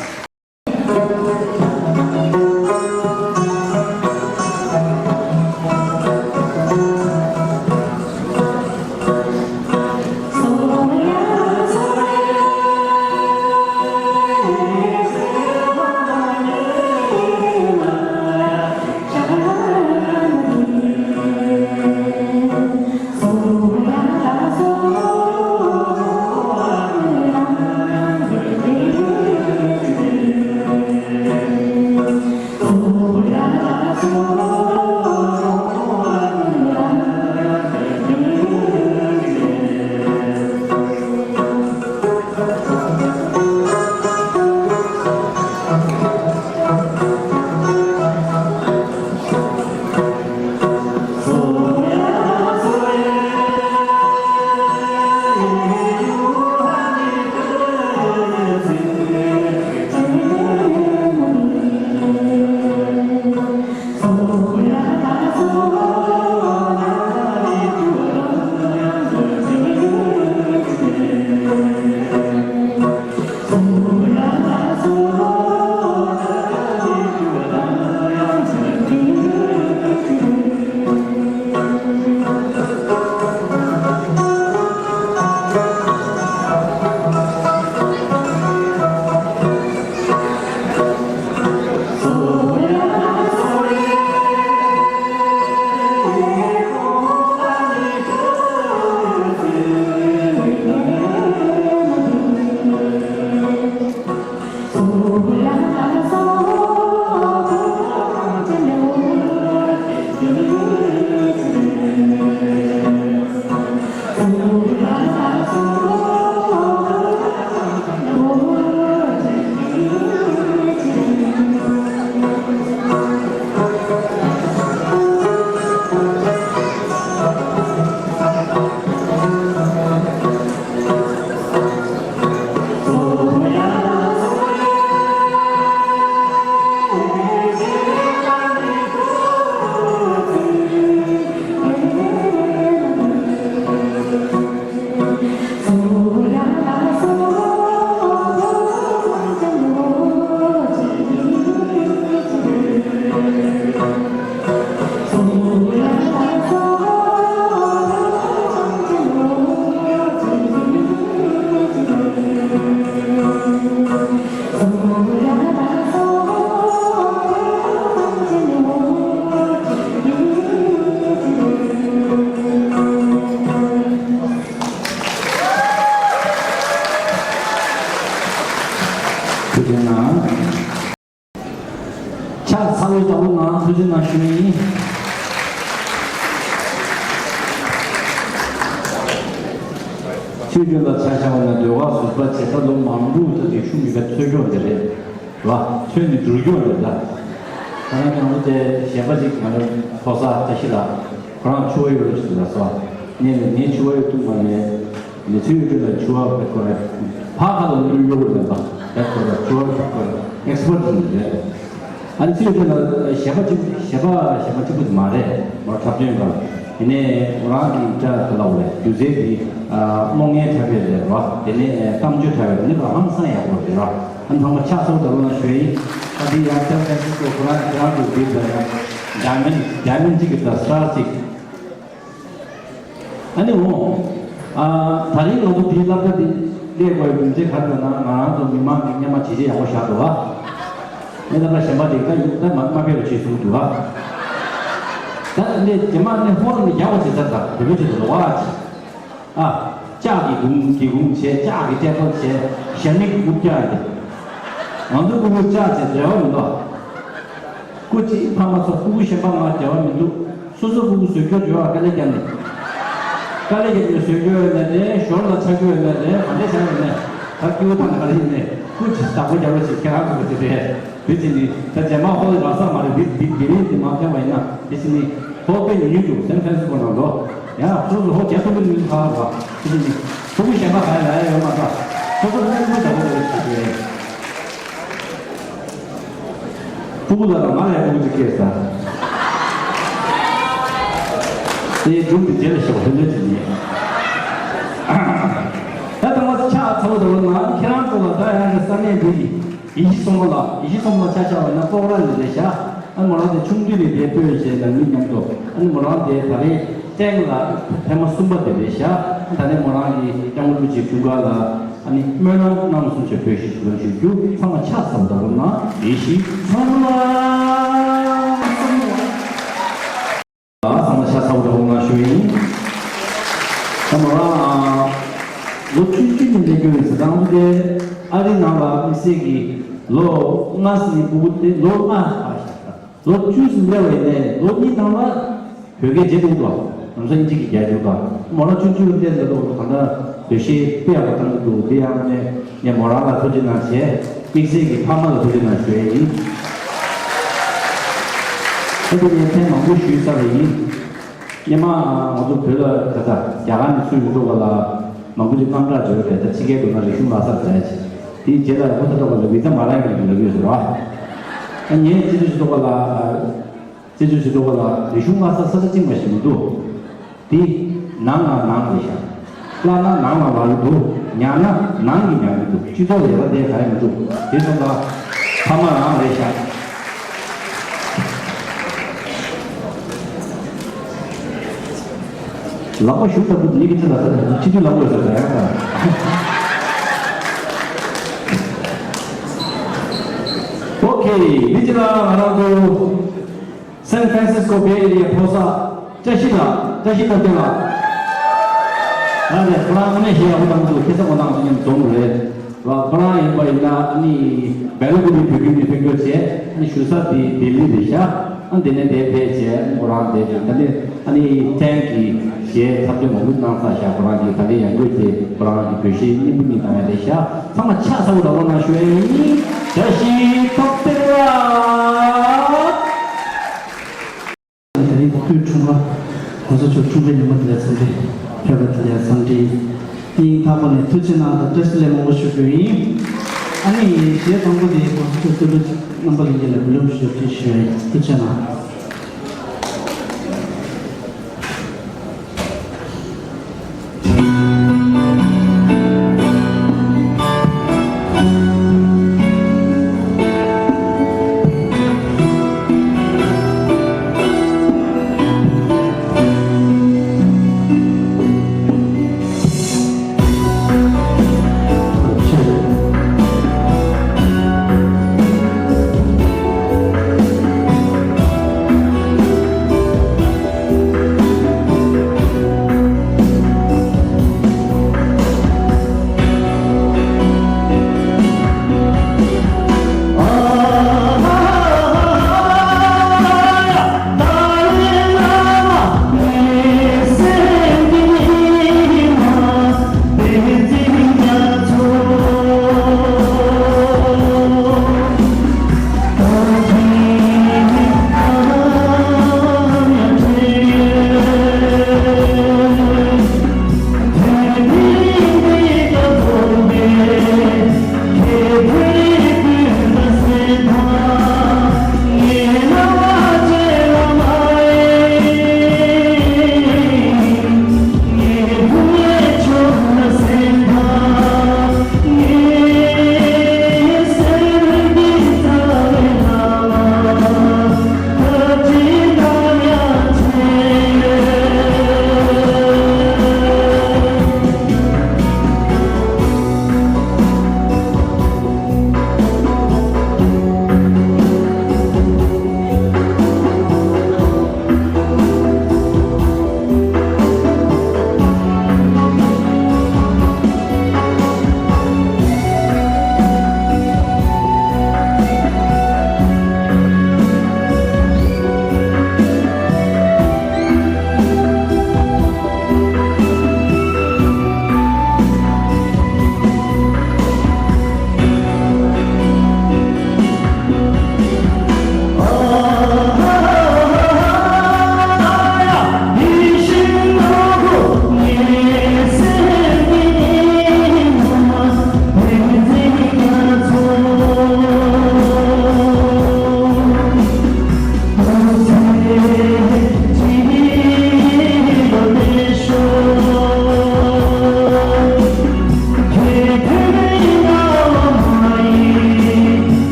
ཐུགས་རྗེ་གནང་། ཕྱག་འཚལ་ལོ་རྒྱག་རོགས་གནང་། ཐུགས་རྗེ་གནང་ཞུ་ཡིན། ཆོས་རྒྱུད་ལ་ཆ་བཞག་པ་ན་ཟློས་གར་ཟུར་པ་བྱེད་ས་ལོ་མང་པོ་ད་དེ་ཤུགས་མི་དགའ་ཚོས་སྐྱོ་འདི་རེད་བ། ཚོས་ནི་འགྲུལ་སྐྱོ་རེད་ད། ད་ནང་ང་ཚོ་དེ་གཞས་པ་ཅིག་ང་ཚོ་ཕོ་གསར་བཀྲ་ཤིས་ལགས་ཁོ་རང་ཆུ་བ་གཡུ་རུ་ཞིག་ལ་སོ། ངས་ནི་ངའི་ཆུ་བ་གཡུ་ཐུག་མ་ནས། མི་ཚོའི་ཁྲོད་ལ་ཆུ་བ་བེད་སྐོར་རེད། ཕ་ཁ་ལ་ལུས་གཡོ་བོ་ལེན་པ་བེད་སྐོར་རེད། ཆུ་བ་བེད་སྐོར་རེད། ཨེག་སི་པར་ཊི་ནི་རེད། ཨ་ནི་ཚུལ་དེ་ལ་གཞས་པ་གཅིག་གཞས་པ་གཞས་པ་གཅིག་པུ་དེ་མ་རེད། མོ་འཁྲབ་སྟོན་པ། དེ་ནས་ཁོ་རང་གི་སྐྲ་དེ་ལ་འོ་རེད། སྒྱུ་རྩལ་གྱི་ཨ་གློག་བརྙན་འཁྲབ་པའི་རེད་བ། དེ་ནས་ཨ་གཏམ་བརྗོད་འཁྲབ་པའི་དེ་ནི་ཁོ་ཧང་སང་ཡག་པོ་རེད་བ། ཨ་ནི་ཚང་མ་ཕྱག་འཚལ་ལོ་རྒྱག་རོགས་གནང་ཞུ་ཡིན། ཨ་འདི་ཡང་སྐྱབས་སེམས་ཅན་ཚོ་ཁོ་རང་ཁྱེད་རང་ཚོ་འདི་ལ་ཡང་ཌའི་མོན་ཌའི་མོན་གཅིག་གི་ད་སི་ཊར་གཅིག་ཨ་ནི་འོ། ཨ་ད་རིང་ང་ཚོ་འདིའི་སློབ་གྲྭ་འདི་སླེབས་དགོས་པའི་རྒྱུ་མཚན་ག་རེ་ཡོད་ན། ང་རང་ཚོ་མི་མང་གི་སྙན་མ་ཇེ་ཆེ་ཡག་པོ་བཞག་འདུག་ཨ། ཨེ་ད་ལྟ་གཞན་པ་དེ་ད་ཡོད་ད་མ་མ་ཕེབས་པ་བྱས་གསུང་འདུག་ཨ། ད་འདི་རྗེས་མ་ནི་ཧོར་ནི་རྒྱག་པ་བྱེད་ས་ད་དེ་འདྲ་བྱེད་དུ་ལོག་ཨ། ཨ། ལྕགས་ཀྱི་གུང་གི་གུང་བྱས། ལྕགས་ཀྱི་སྤྲད་པ་བྱས། ཞྭ་ནི་གི་རྐུབ་བཀྱག་འདི། ང་ཚོ་སྤུ་གུ་ལྕགས་བྱས་འབྲེལ་བ་མི་འདུག་སྐུ་གཅིག་ཕ་མ་ཚོ་སྤུ་གུ་གཞན་པ་ང་འབྲེལ་བ་མི་འདུག་སོ་སོ་སྤུ་གུ་བཟོས་སྐྱོར་བྱོས་པ་དཀའ་ལས་བརྒྱབ་ནས། དཀའ་ལས་བརྒྱབ་ནས་བཟོས་སྐྱོར་ཡོད་ན་རེད། ཞོར་ལ་ཆ་སྐྱོར་ཡོད་ན་རེད། ག་འདྲས་བྱ་ཡོད་ན། ད་སྐྱིད་པོ་ཐང་ག་རེ་ཡིན་ནས་སྐུ་གཅིག་བདག་པོ་རྒྱབ་རོགས་བྱེད། ཁྱེད་རང་ཚོ་གི་དེ་རེད། དེ་བྱས་ནས་ད་རྗེས་མ་ཧོར་རང་ས་མ་རེད། དེ་དེ་དེ་རིང་དེ་མ་ཕན་པ་ཡིན་ན། དེ་བྱས་ནས་ཧོར་དཔེ་ཉུང་ཉུང་འདུག་སན་ཧྥ་རན་སི་སྐོ་ནང་ལོ། ཡང་སོ་སོ་ཧོར་རྒྱ་ཐུབ་པའི་ནུས་ཁག་རེད་བ། དེ་བྱས་ནས་ཕྲུ་གུ་གཞན་པ་ག་ཡ་ལ་ཡ་ཡོད་མ་རེད། སོ་སོ་ཕྲུ་གུ་ཕྲུ་གུ་བདག་པོ་རེད་བྱེད་ཀྱི་རེད། ཕྲུ་གུ་ལ་རང་ང་ལ་ཡ་ཕྲུ་གུ་ཅིག་སྐྱེས་ས། དེ་སྒྲུང་དེ་རྗེས་ལ་ཞོག་ལྷོད་ལྷོད་བྱེད་ཉེ། ད་དང་པོ་ཆ་ཚ་བོ་དང་ན་ཁྱེད་རང་ཚོ་ལ་ད་ཡང་ས་གནས་འདི་ཡི། ཡེ་ཤེས་སྲུང་མ་ལགས། ཡེ་ཤེས་སྲུང་མ་ལགས་ཆ་བཞག་པ་ན་ལྐོག་ར་ནས་རེད་ཤག་ཨ་ནི་མོ་རང་དེ་ཆུང་དུས་ནས་དེ་སྤོས་བྱས་ནང་མི་མཉམ་དུ། ཨ་ནི་མོ་རང་དེ་ད་རེས་ཀྲེང་ལ་ཐེངས་མ་གསུམ་པ་དེ་རེད་ཤག་ད་ནི་མོ་རང་གི་སྐྱབས་མགོན་རིན་པོ་ཆེའི་དྲུང་ཁག་ལ་ཨ་ནི་སྨོན་ལམ་གནང་སོང་བྱས་བོད་གཞིས་བྱེས་བློན་ཞུ་རྒྱུ། ཚང་མ་ཆ་ཚང་བ་དང་ན་ཡེ་ཤེས་སྲུང་མ་ལགས། ཚང་མ་ཤ་ཚ་བོ་དང་ང་ཞུ་ཡིན། ད་མོ་རང་ལོ་བཅུ་བཅུ་ནས་ལས་རྒྱུ་ཡིན་ཟེར། དང་པོ་དེ་ཨ་རི་ནང་ལ་དམིགས་བསལ་གྱི་ལོ་ལྔ་ཙམ་ནས་སྤུ་གུ་དེ་ལོ་ལྔ་ལོ་བཅུ་ཙམ་སླེབས་པ་ཡིན་ནས་ལོ་གཉིས་ནང་ལ་བོད་སྐད་བརྗེད་འདུག་དང་ལམ་སང་ཨིན་ཇི་གི་རྒྱག་རྒྱུ་དང་། མོ་རང་ཆུང་ཆུང་སླེབས་ཟེར་འདུག་གང་ལྟར་བོད་གཞས་དཔེ་ཡག་པོ་བཏང་གི་འདུག་དེ་ཡང་ནས་ངས་མོ་རང་ལ་ཐུགས་རྗེ་གནང་བྱས། དམིགས་བསལ་གྱི་ཕ་མ་ལ་ཐུགས་རྗེ་གནང་ཞུ་ཡས་ཡིན། ད་དེ་ངས་ཐེངས་མང་པོ་ཞུས་ཚར་བ་ཡིན། སྔོན་མ་ང་ཚོ་བོད་ལ་ད་ལྟ་རྒྱ་གར་ནས་ཚུར་ཡོང་འགྲོ་བ་ལ་མང་པོ་ཅིག་དངངས་སྐྲག་བྱེད་པ་རེད། ད་ཕྱི་རྒྱལ་དུ་ན་རིག་གཞུང་སློབ་གསོ་རེད། དེའི་རྗེས་ལ་ཡང་ཁོ་ད་ལྟ་བ་ལ་བི་ཛ་མ་རག་གི་འདུག་ལབ་ཡོད་ཟེར་བ། ད་ངས་སྤྱི་འཐུས་ཞིག་ཐོག་ལ། སྤྱི་འཐུས་ཞིག་ཐོག་ལ་རིག་གཞུང་སློབ་གསོ་ས་ཆ་གཅིག་མ་ཞིག་མི་འདུག་དེ་ནང་ལ་ནང་རེད་ཤག་བརླག་ན་ནང་ལ་ལ་ཡི་འདུག་ཉག་ན་ནང་གི་ཉག་གི་འདུག་སྤྱི་ཚོགས་ལས་ཀ་དེ་ག་ཡང་མི་འདུག་དེ་སོང་ཙང་ཕ་མ་རང་རེད་ཤག་ལག་པ་ཞུ་ལྟ་བུ་མི་གི་ཚེ་ལ་ས་ཆི་དུས་ལག་པ་ཡོད་ས་ཡང་ད། ཨོ་ཁེ། མི་ཅི་ལ་ང་རང་ཚོ། སན་ཧྥ་རན་སིས་ཀོ་བེ་ཨེ་རི་ཡའི་ཕོ་གསར་བཀྲ་ཤིས་ལགས། བཀྲ་ཤིས་རྣམ་རྒྱལ་ལགས། ང་ནས་ཁོ་རང་དངོས་གནས་ཞེ་ཡག་པོ་གནང་འདུག་ཁ་སང་ཁོ་རང་ཚོ་མཉམ་འཛོམས་རེད་བ། ཁོ་རང་ཡིན་པ་ཡིན་ན་ཨ་ནི་སྦེལ་ཀོབ་ནས་བོད་ཁྱིམ་ནས་ཐོན་སྐྱོད་བྱས། ཨ་ནི་བཞུགས་ས་དེ་ལྡི་ལི་རེད་ཤག་ཨ་ནི་དེ་ནས་དེ་ཕེབས་བྱས། ཨ་ནི་ཁོ་རང་དེ་ད་ནི་ཨ་ནི་ཐེངས་ཀྱི་གཞས་འཁྲབ་སྟོན་མང་པོ་གནང་ཚར་ཤག་ཁོ་རང་གིས་ད་ལན་ཡང་བསྐྱར་དེ་ཁོ་རང་གི་བོད་གཞས་སྙིང་པོ་གཉིས་གནང་ཡ་རེད་ཤག་ཚང་མ་ཕྱག་འཚལ་བོ་ར་བོ་གནང་ཞུ་ཡ་ཡིན། བཀྲ་ཤིས་ཐོབ་སྟེར་ལ། དེ་རིང་སྤོས་འཁྲུངས་པ། གོང་ས་མཆོག་འཁྲུངས་པའི་ཉིན་མོ་དེ་ལ་འཚམས་འདྲི་ཕེབས་པ་དེ་ལ་འཚམས་འདྲི། སྙིང་ཐག་པ་ནས་ཐུགས་རྗེ་གནང་དང་བཀྲ་ཤིས་བདེ་ལེགས་མང་པོ་ཞུ་རྒྱུ་ཡིན། ཨ་ནི་གཞས་དང་པོ་དེ་གོང་ས་མཆོག་སྐུ་ཕྲེང་རྣམ་པ་ལྷན་རྒྱས་ལ་འབུལ་ལམ་ཞུ་རྒྱུ་ཞུ་ཡ་ཡིན། ཐུགས་རྗེ་གནང་།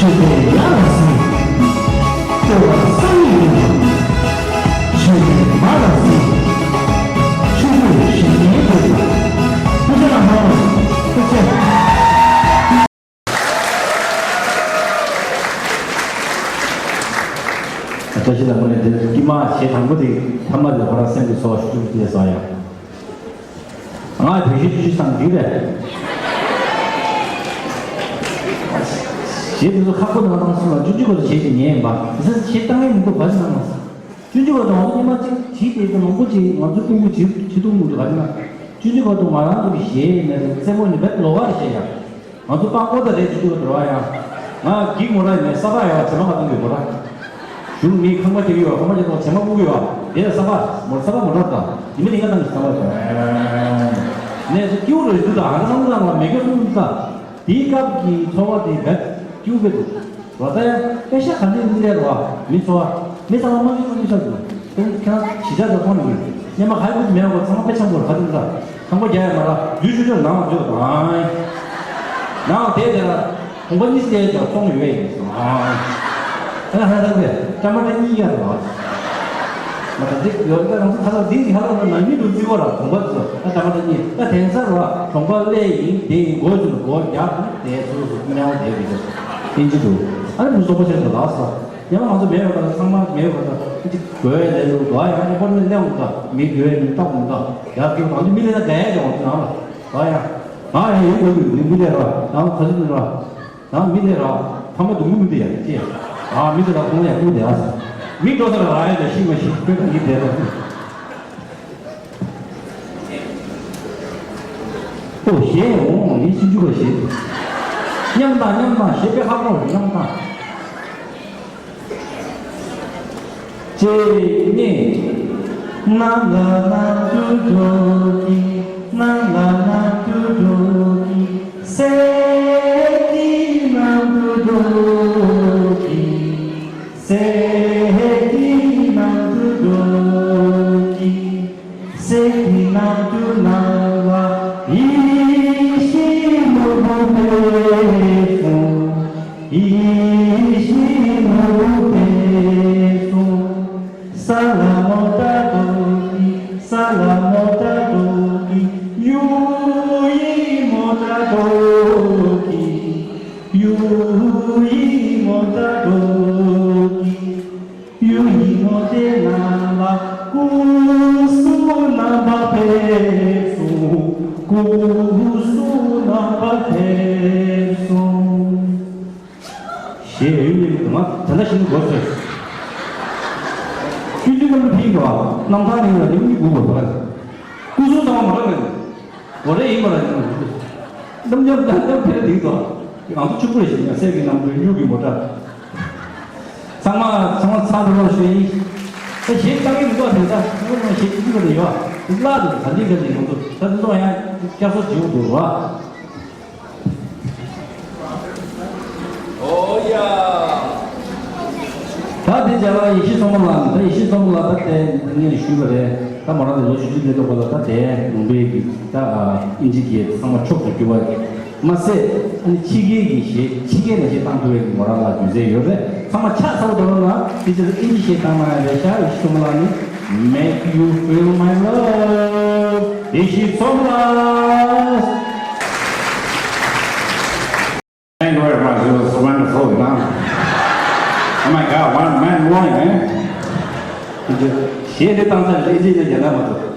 ཆོས་པས་ཡར་ལ་གཟིགས། ལྟེ་བར་བསམ་ཡས་འདུག་པ། ཆོས་པས་མར་ལ་གཟིགས། ཆོས་གོས་གཞན་ལྡན་འདུག་པ། ཐུགས་རྗེ་གནང་། ཐུགས་རྗེ། བཀྲ་ཤིས་ལྷ་མོ་ནས་དེ་དཀྱིལ་མ་གཞས་དང་པོ་དེ་ཐ་མ་དེ་ཁོ་རང་སེམས་ཀྱི་ཚོར་བ་ཤུགས་ཆེ་བཟོ་ཡ། ང་བོད་གཞས་བཅུ་བཞི་ཙམ་འདི་རེད། གཞས་འདི་ཚོ་ཁག་པོ་ནང་བཏང་སོང་ལ་བཅུ་གཅིག་བར་དུ་གཞས་ཀྱི་ཉན་ཡིན་པ། དེ་ཚོ་གཞས་བཏང་ཡས་མི་འདུག་ག་ཅི་གནང་མ་སོང་། བཅུ་གཅིག་བར་དུ་ང་ཚོ་སྔོན་མ་གཅིག་བྲིས་ཏེ་མང་པོ་ཅིག་ང་ཚོ་ཀུན་གྱིས་བྲིས་བྲིས་ཐུབ་མི་འདུག་ག་ཅི་ན། བཅུ་གཅིག་བར་དུ་ང་རང་ཚོ་གི་གཞས་ཡིན་ན་རེད། རྩེད་མོ་ནི་བེད་ལོག་ག་རེ་བཤད་ཡ། ང་ཚོ་སྤང་ཀོ་ད་རེད་བཅུ་གཅིག་བར་དུ་ར་ཡ། ང་གིག་མོ་ར་ཡིན་ནས་ས་ཕག་ཡ་བ་བྱེ་མ་ག་ཏང་གི་མོ་ར། གཞུང་མིའི་ཁང་པ་རྒྱག་གི་ཡོད། ཁང་པ་རྒྱག་ཐོག་བྱེ་མ་འུག་གི་ཡོད། དེ་ལ་ས་ཕག་མོ་ས་ཕག་མོ་ར་དང་ཡིན་མི་དེ་ང་ཏང་གི་ས་ཕག་ཡོད། ནས་སུ་སྐྱིའུ་རེ་འདུག་དང་ཧ་ན་སང་དང་ལ་མེ་གེ་སུ་འདུག་དང་། དེའི་སྐབས་ཀྱི་འཚོ་བ་དེ་བེད་སྐྱིའུ་བེད་འདུག་རོ། ད་ཡང་དཔེ་ཤ་ག་འདྲས་འདི་ལས་རོ། མི་འཚོ་བ་མི་ཚང་མ་མ་གི་མ་གི་ཆགས་འདུག་ཁྱེད་རང་གཞིས་ཆགས་དུ་མཐོང་ནས་སྙེ་མ་ག་ཡི་མི་མེད་པ་ཚང་མ་དཔེ་ཆ་འགོར་ག་འདུག་ད་ཁང་པ་རྒྱག་ཡ་མ་ར་རྒྱུ་ཆུ་ཆུ་ནང་ལ་འཛུལ་དང་། ནང་དེ་དེ་ལ་གོང་པ་གཉིས་སུ་དེ་ལ་ཙོང་ཡོད་ཡིན་སོང་། ཨ་ཧ་ཧ་ཧ། ཀྲ་མ་ཀྲ་གཉིས་ཡར་ལ། ང་ད་འདི་ཡོད་ད་ང་ཚོ་ཁ་ལག་འདི་ཁ་ལག་ནང་མི་འདུག་རྩི་གོ་ར་གོང་པ་ཚོ་ཨ་ཀྲ་མ་ཀྲ་གཉིས་ད་དེང་སང་ར་གྲོང་པ་སླེ་ཡིན་དེ་ཡིན་སྒོ་ཚུ་ལ་སྒོ་རྒྱག་དེ་ཚུ་ཚུ་མཉམ་དེ་བི་ཚོ་ཨིན་ཇི་འདུག་ཨ་ནི་མི་སོག་པོ་ཆེན་པོ་ལགས་སོ། ཡང་ང་ཚོ་མེད་པ་དང་ཚང་མ་མེད་པ་དང་ཅིག་དགོས་ལས་ལུགས་དགོས་ཡང་ཧོ་ནི་ལེའུ་དང་མི་དགོས་མི་རྟག་མི་འདུག་ཡར་ཚུ་གང་ཅི་མི་ལས་ན་ག་ཡ་ཀྱང་ང་ཚོ་ནང་ལ་དགོས་ཡ། ང་ཡང་ཡོད་དགོས་ཀྱི་མི་མི་ལས་ར་ཡང་ག་ཚོད་མི་ར། ཡང་མི་ལས་ར་ཕ་མ་སྡུག་གུ་མི་འདི་ཡ་ཅི་ཡ། ཨ་མི་ལས་ར་ཁོང་ཡ་ཁུ་དེ་ཨ་ས་མི་འགྲོ་ས་ར་ར་ཡ་དེ་ཤི་མ་ཤི་ཁོས་ག་ཡི་དེ་ར། ཨོ་ཞེས་འོང་ངས་སུ་འཇུག་པ་ཞེས། མཉམ་དང་མཉམ་དང་ཞེས་པའི་ཧ་གོ་མཉམ་དང་། ཅེས་ནི། ནམ་ལ་ནམ་དུ་འགྲོ་གི། ནམ་ལ་ནམ་དུ་འགྲོ་གི། སེ་གི་ནམ་དུ་འགྲོ་གི། སེ་གི་ནམ་དུ་འགྲོ་གི། སེ་གི་ནམ་དུ་ནམ་ལ་ཡིད་བཞིན་ནོར་བུ་དེ་སོང་། ཡིད་བཞིན་ནོར་བུ་དེ་སོང་། ས་ལ་མོ་ཏ་རྡོ་ཀི། ས་ལ་མོ་ཏ་རྡོ་ཀི། ཡུ་ཡི་མོ་ཏ་རྡོ་ཀི། ཡུ་ཡི་མོ་ཏ་རྡོ་ཀི། ཡུ་ཡི་མོ་ཏེ་ན་ལ་ཀུ་སུ་ན་བ་ཕེབས་སོང་། ཀུ་སུ་ན་བ་ཕེབས་སོང་། ཞེས་ཡུལ་ནི་མ་ད་ལྟ་ཞིག་དགོས་ཚོད། ཀུན་གྱི་རྣམ་གྲོལ་ཕིང་འགྲོ་བ་རྣམ་ཐར་ནི་ལ་ནི་མི་དགོས་པ་དོ་ར། ཀུ་སུ་ཚང་མ་མ་ར་ནི། འོ་རེ་ཡིན་པ་ལ་ཡིན་ནམ་རྒྱབ་ནམ་རྒྱབ་ཕེ་རེ་དེ་དོ། ང་ཚོ་ཕྱུག་པོ་ཞིག་ཡང་སེ་གི་རྣམ་གྲོལ་གཡུ་གི་མོ་ཊ། ཚང་མ་ཚང་མ་ཚང་དུ་ལོག་ཞུ་ཡིན། ད་གཞས་བཏང་གི་མི་འདུག་དེ་ད་ངོ་ནང་གཞས་ཅི་ཅི་ག་དེ་ཡོད་ཨ། བླ་དུ་ད་འདི་ག་དེ་ཡོང་དུ་ད་དུ་ཚོ་ཡང་བསྐྱར་གསོ་བྱེད་དགོས་འདུག་ར། ཨོ་ཡ། ད་དེ་རྒྱ་གར་ཡེ་ཤེས་བསོད་ནམས་ལགས་ད་ཡེ་ཤེས་བསོད་ནམས་ལགས་ད་དེ་ངས་ཞུས་པ་རེད། ད་མོ་རང་གི་ལོ་བཅུ་གཅིག་སླེབས་འདུག་པ་ལ་ད་དེ་ལུང་པའི་གི་ད་ཨིན་ཇི་གི་ཚང་མ་མཆོག་ཏུ་གྱུར་པ་མ་ཟད་ཨ་ནི་ཕྱི་རྒྱལ་གྱི་གཞས་ཕྱི་རྒྱལ་ནས་གཞས་བཏང་ཐུབ་པའི་གི་མོ་རང་ལ་རྒྱུ་མཚན་ཡོད་རེད། ཚང་མ་ཕྱག་འཚལ་བ་འདོར་ན་དེ་ཕྱིར་ཨིན་ཇི་གཞས་བཏང་ན་ཡང་རེད་ཤག་ཡེ་ཤེས་བསོད་ནམས་ལགས་ནི། Make you feel my love. ཡེ་ཤེས་བསོད་ནམས། Thank you very much. It was wonderful, you know. Oh my God, one man one, eh? གཞས་དེ་བཏང་ཚར་ལས་ཅི་ཡང་རྒྱ་ནག་མ་གཏོགས།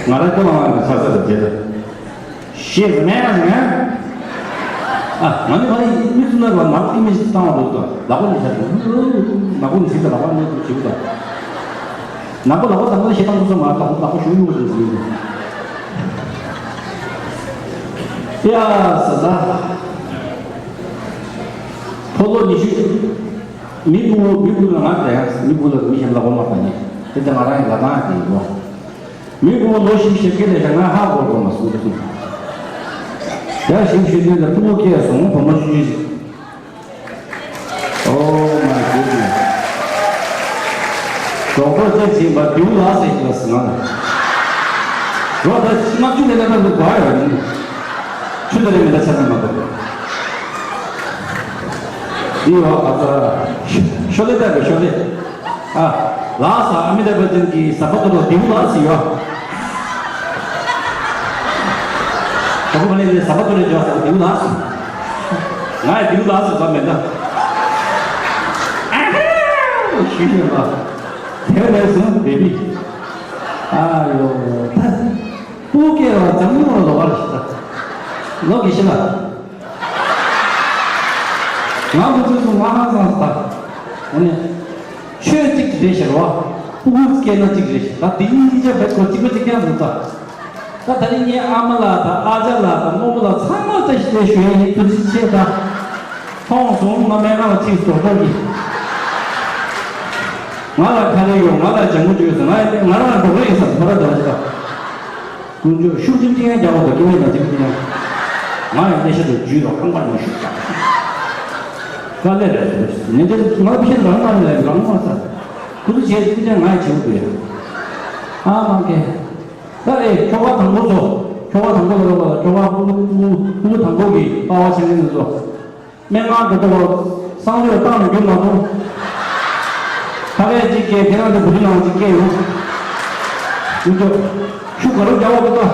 ང་རང་ཁོ་ལ་ང་ཚར་ཚར་རེད་དེ། She's amazing, eh? ཨ། ང་ནི་ཕ་རི་མི་ཚུ་ན་ར་ནག་ཨི་མེ་ཇི་བཏང་བ་འདུག་ད་ལག་པ་ནི་བྱ་འདུག་ནག་པོ་ནི་བྱེད་ད་ལག་པ་ནི་འདུག་བྱེད་ད། ནག་པོ་ལག་པ་དང་པོ་ཞེ་དྲག་ཚོ་མ་ལག་པ་ནག་པོ་ཞུ་ཡོང་བ་རེད་ཟེར་གྱི་འདུག་ཡ་ས་ས། ཕོ་ལོ་ཉི་ཤུ། མི་བུ་མི་བུ་ལ་ང་དེ་མི་བུ་ལ་མི་གཞན་ལ་འོ་མ་དང་ནི་དེ་ལྟ་ང་རང་ཡི་ལ་དང་དེ་ཡིན་ནོ། མི་བུ་ལོ་བཞི་ཞེ་བརྒྱད་ལས་བྱ་ང་ཧ་གོ་གོ་མ་སོང་དེ་སོང་། ཡ་བཞི་ཞེ་བརྒྱད་ལ་ཕྲུ་གུ་སྐྱེས་སོང་བུ་མོ་བཅུ་གཅིག Oh my goodness. རོགས་པ་ཅེས་བྱིན་པ་རྡེའུ་ལགས་ཟེར་གྱི་ལ་ཟེར་ང་ལ། རོགས་ད་ལྔ་བཅུ་ལས་ལ་ད་འདུག་ག་ཡོད་ནི། ཆུ་ད་རེ་མི་ད་ཆ་ན་མ་གཏོགས། ཡོད་ག་ས། ཤོ་ལེ་ལྟ་བུའི་ཤོ་ལེ། ཨ། ལགས་སོ། ཨ་མི་ཏཱབ་བྷ་ཅན་གྱི་ཟམ་པ་ཏོ་ཏོ་དེའུ་ལགས་སུ་ཡོད། གོ་གོ་མ་ལེ་ལེ་ཟམ་པ་ཏོ་རེ་འཇོག་ཟེར་དེའུ་ལགས་སུ། ང་ཡི་དེའུ་ལགས་སུ་ཟ་མེད་ད། ཨ་ཧ། ཞུས་ཡོད་ལ། དེ་ནས་བཟུང་བེ་བི། ཨ་ཡོ། ད། སྤུ་གུ་སྐྱེ་བ་འཛམ་གླིང་ལ་ལོག་པ་རེད་ཤག་ད། ལོག་གི་ཤི་ལ། ང་ཁོ་ཚོས་སུ་ང་ཧང་སངས་ད། འོ་ནས། ཆོས་གཅིག་རེད་ཤག་རོ། སྤུ་གུ་སྐྱེས་ན་གཅིག་རེད་ཤག་ད་དེ་གཉིས་གཉིས་ཆ་བེད་ཁོ་གཅིག་པ་གཅིག་རྐྱང་འདུག་ད། ད་ད་རིང་ངའི་ཨ་མ་ལགས་དང་ཨ་ཅག་ལགས་དང་རྨོ་མོ་ལགས་ཚང་མ་བཀྲ་ཤིས་བདེ་ལེགས་ཞུ་ཡ་ཡིན། ཐུགས་རྗེ་ཆེ་ད། མཐོང་སོང་ང་སྨན་ཁང་ལ་ཅིག་ཟོག་པོ་གི། ང་ལ་ཁ་རས་ཡོད། ང་ལ་ལྗང་གུ་བཅོས་སོང་། ང་ང་རང་ལ་འགྲོ་གི་ཡིན་ས་ཕོ་ར་འདྲ་བ་ཞིག་ད། ཀུན་སྤྱོད་ཤུགས་ཆེན་ཅིག་ཡང་རྒྱག་འོ་དོ་སྐྱེ་བའི་ན་ཅིག་ཅིག་ཡང་། ང་ཡང་ལས་ཤ་དུ་རྒྱུས་རོགས་ཁང་པར་ཡོང་ཤུགས་ཀྱང་། དཀའ་ལས་རེད་ཟེར་ནས་འདི་ང་ཕྱིར་རང་མ་རེད་རང་མ་ས། ཁུ་ཚུར་བྱས་ཏེ་ཀྱང་ང་ཡང་བྱེད་དགོས་ཡ། ཨ་མ་ཀེ། ད་ཨེ་ཁྱོ་ག་དང་པོ་ཚོ། ཁྱོ་ག་དང་པོ་ལ་རོགས་ལ་ཁྱོ་ག་ཕྲུ་གུ་ཕྲུ་གུ་དང་པོ་གི་པ་ཕ་ཆེན་ཆེན་ཚོ། སྨན་ཁང་དུ་གཏོང་བ། གསང་སྤྱོད་བཏང་ནས་རྒྱུ་མ་གཏོང་། ཁ་བས་ཅིག་སྐད་ཁྱེད་རང་ཚོ་བུ་ཆུ་ནང་ཅིག་སྐད་ཡོང་། ཀུན་སྤྱོད། ཤུགས་ག་རུ་རྒྱག་འོ་ཀུ་ཏོ།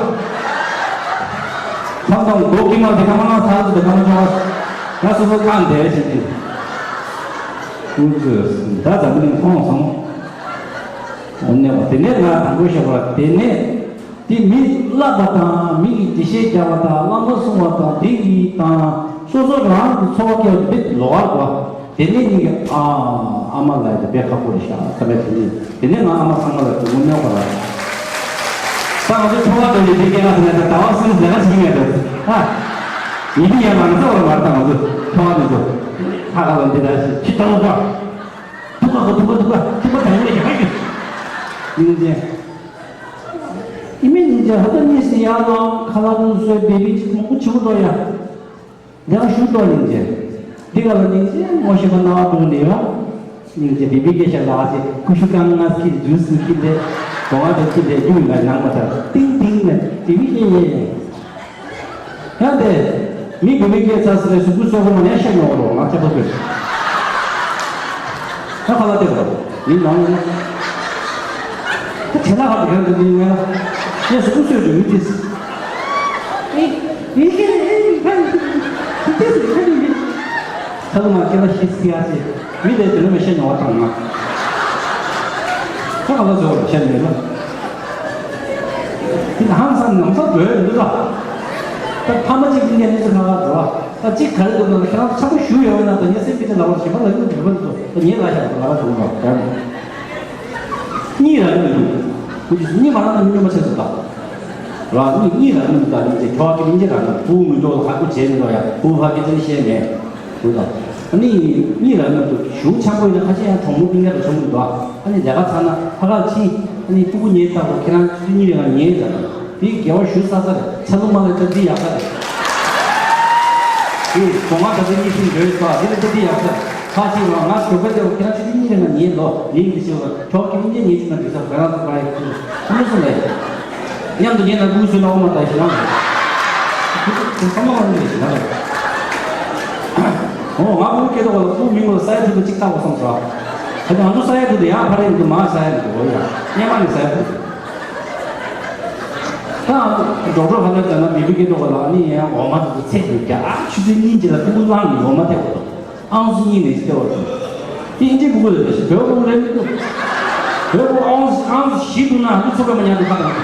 མཚམས་མཚམས་མགོ་དཀྱིལ་མ་དེ་ཁ་མ་ནང་ཚ་ཚུ་དེ་ཁ་མ་ཆོག་ང་སོ་སོ་ཁང་དེ་བྱེད་ཀྱིན། ཀུན་སྤྱོད་ད་འཛམ་གླིང་ཐོང་སོང་། འོ་ནས་བ་དེ་ནས་ང་དང་པོ་ཤོག་པ་དེ་ནས། དེ་མི་བསླབ་པ་དང་མི་གིས་འགྲེལ་བཤད་རྒྱག་པ་དང་བླ་མ་གསུང་བ་དང་དེ་གི་དང་སོ་སོ་རང་གི་འཚོ་བ་སྐྱེལ་བ་དེ་ལོགས་ཀ་རེད་པ། དེ་ནས་ཉིད་ཀྱི་ཨ་ཨ་མ་ལགས་དེ་དཔེ་ཁག་པོ་རེད་ཤག་བསམ་པའི་དེ་ནས་དེ་ནས་ང་ཨ་མ་ཚང་མ་ལ་དུ་མོ་སྨྱོ་བ་ལ། ད་ང་ཚོ་ཁྲོ་བ་དང་ཡི་གེ་སྐད་ལ་ཟེར་ནས་ད་ཟླ་བ་གསུམ་ལས་ཀ་བྱེད་ཀྱི་མེད་དོ། ཨ། ཡི་གེ་ཡང་མ་ན་ཚ་བ་མ་རེད། ད་ང་ཚོ་ཁྲོ་བ་དེ་ཚོ་ཧ་ག་ལ་འདི་ད་ཤི་ཁྱི་ལྟ་བུ་པ། ཐུག་པ་གོ་ཐུག་པ་ཐུག་པ་ཐུག་པ་དང་ཡོད་ཀྱང་ཡོད་ཀྱང་། ཡིན་ཏེ། ཨི་མེ་ཉིན་བྱེད་ཧ་ད་གཉིས་སུ་ཡར་ལངས་ཁ་ལག་ཀུན་གསོས་བེ་བི་ཅིག་མང་པོ་བྱེད་དགོས་འདུག་ཡ། ལས་ཀ་ཞུ་འདུག་ཉིན་བྱེད། འདི་ག་ལ་ཉིན་བྱེད་ངོ་ཤེས་པ་སྣང་བ་གཏོང་ནས་ཡོང་། ཉིན་བྱེད་བེ་བི་སྐད་ཆ་ལགས་ཅེས་ཀུ་ཤུ་རྐང་ལྔ་སྐྱིད་དུས་སུ་སྐྱིད་ལས། གོང་བ་དང་སྐྱིད་ལས་རྒྱུ་མི་ལ་ནང་མ་ཐར་ཏིང་ཏིང་ནས་བེ་བི་སྐད་ཡེ་ཡེ། ཡང་དེ། མི་བུད་མེད་སྐད་ཚ་ཟེར་ནས་གཟུགས་པོ་གསོ་གོ་མ་ནས་བཤད་མྱོང་རོགས་ང་ཁྱབ་པ་དགོས། ད་ཁ་ལ་དེ་རོགས་མི་ནང་ཡིན་ན། ད་དེ་ལ་ཧ་གོ་ཡང་དེ་ནི་ངས་ལ་ངས་གཟུགས་པོ་གསོས་ཀྱི་མི་དེ། ཨེ་ཨེ་ཨེ་ཨེ་ཨེ་ཨེ་ཨེ། ཁ་ལ་མ་ཁྱེད་ལ་ཤི་སི་ཡ་ཅེ་མི་དེ་དེ་ལ་མི་བཤད་མྱོང་བ་དང་ང་། ད་ཁ་ལ་བཟོ་བར་བཤད་མེད་ལ། དེ་ཧང་སང་ནམ་ས་བོད་འདི་ལ། ད་ཕ་མ་གཅིག་གིས་ངས་གནས་ཚུལ་ཁ་ཁ་འགྲོ་བ། ད་གཅིག་ག་རེ་འདུག་ན་ཁྱེད་རང་ཚོ་ཆག་པོ་ཞུ་ཡོད་ན་ད་ངས་སེམས་ཀྱི་ལ་བར་ཞེ་མ་ལ་ཡོད་དགོས་པ་འདུག་ད་ངས་ལ་བཞག་པ་ལ་བ་འགྲོ་བ་རེད། གཉིས་ར་ཡོད་འདུག་ཁོ་ཚོས་གཉིས་མ་ར་ན་མི་སྨྱོན་པ་ཆགས་སུ་ད། ར་གཉིས་གཉིས་ར་ཡོད་འདུག་ད་ཡིན་ཚེ་ཁྱོ་བ་གི་མི་འདི་ར་ན་བུ་མི་འགྲོ་ལ་ཧ་གོ་བྱས་མི་འགྲོ་ཡ་བུ་ཕ་གི་ཚེ་ནི་བཤད་མེད། འོ་ད། ཨ་ནི། གཉིས་ར་མཉམ་དུ་གཞུང་འཆམ་པོ་ཡིན་ན་ཁ་ཆེ་ཡང་གྲོགས་མོ་སྤུན་ཀྱག་ར་ཆོག་མི་འདུག་ཨ་ནི་ལས་ཀ་ཚར་ན་ཕ་གར་ཕྱིན། ཨ་ནི་སྤུ་གུ་ཉལ་ལྟ་བུ་ཁྱེད་རང་ཆུ་ཚོད་གཉིས་རེ་ལ་ཉལ་ཟེར། དེའི་དགེ་བ་ཞུ་ས་ས་རེད། ཚ་ལུ་མ་ལ་སྟབས་བདེ་ཡག་ས་རེད། དེ་སྒོ་ང་ད་ཚོད་གཉིས་ཤིག་འགྲོའི་ས་དེ་ལ་སྟབས་བདེ་ཡག་ས་རེད། ཕ་ཕྱིན་རོགས་ང་ཞོགས་པ་དེ་ཁྱེད་རང་ཆུ་ཚོད་གཉིས་རེ་ལ་ཉལ་ལོ་ཉིན་དེ་ཤི་བ་ཁྱོག་གི་མི་ཉལ་ཉལ་ཆུ་ན་འགྲིག་ས་རེད། ང་རང་ཚོ་ཕ་ཡི་ཁུ་ཁུ་མི་སུ་ལས། མཉམ་དུ་ཉལ་ན་ཀུ་སུ་ལ་འོ་མ་ལྟ་ཞིག་ལ། ཁུ་ཁུ་ཁུ་ཁ་མ་ལ་ཉལ་ཞིག་ལ། འོ་ང་ཀུ་སྐད་དོ་བ་ལ་ཀུ་མིང་ལ་ས་ཡ་ཐུག་པ་གཅིག་བཏགས་པ་སོང་ས། ད་ང་ཚོ་ས་ཡ་ཐུག་དེ་ཡང་ཕ་རེ་འདུག་མ་ས་ཡ་འདུག་འོ་ཡ། སྙེ་མ་ནི་ས་ཡ་ཐུག་ད་འགྲོ་གྲོགས་ཧ་ལས་ཙ་ན་མི་བུ་སྐད་དོ་བ་ལ་ནི་ཡང་འོ་མ་དུ་ཚེ་འདུག་ཀྱ་ཨ་ཆུ་ཚོད་གཉིས་ཀྱི་ལ་ཀུ་ལང་ནི་འོ་མ་ཐེ་བ་དང་། ཨང་སུ་གཉིས་ནས་ཅི་ལྟ་བ་དང་། དེ་ཨིན་ཇི་ཕྲུ་གུ་རེད་ཟེར། བོད་ཕྲུ་གུ་རེད་མི་འདུག་བོད་ཕྲུ་གུ་ཨང་སུ་ཨང་སུ་བཞི་འདུག་ན་འདི་ཚོ་བོད་མ་ཉར་འདུག་ཁ་དང་།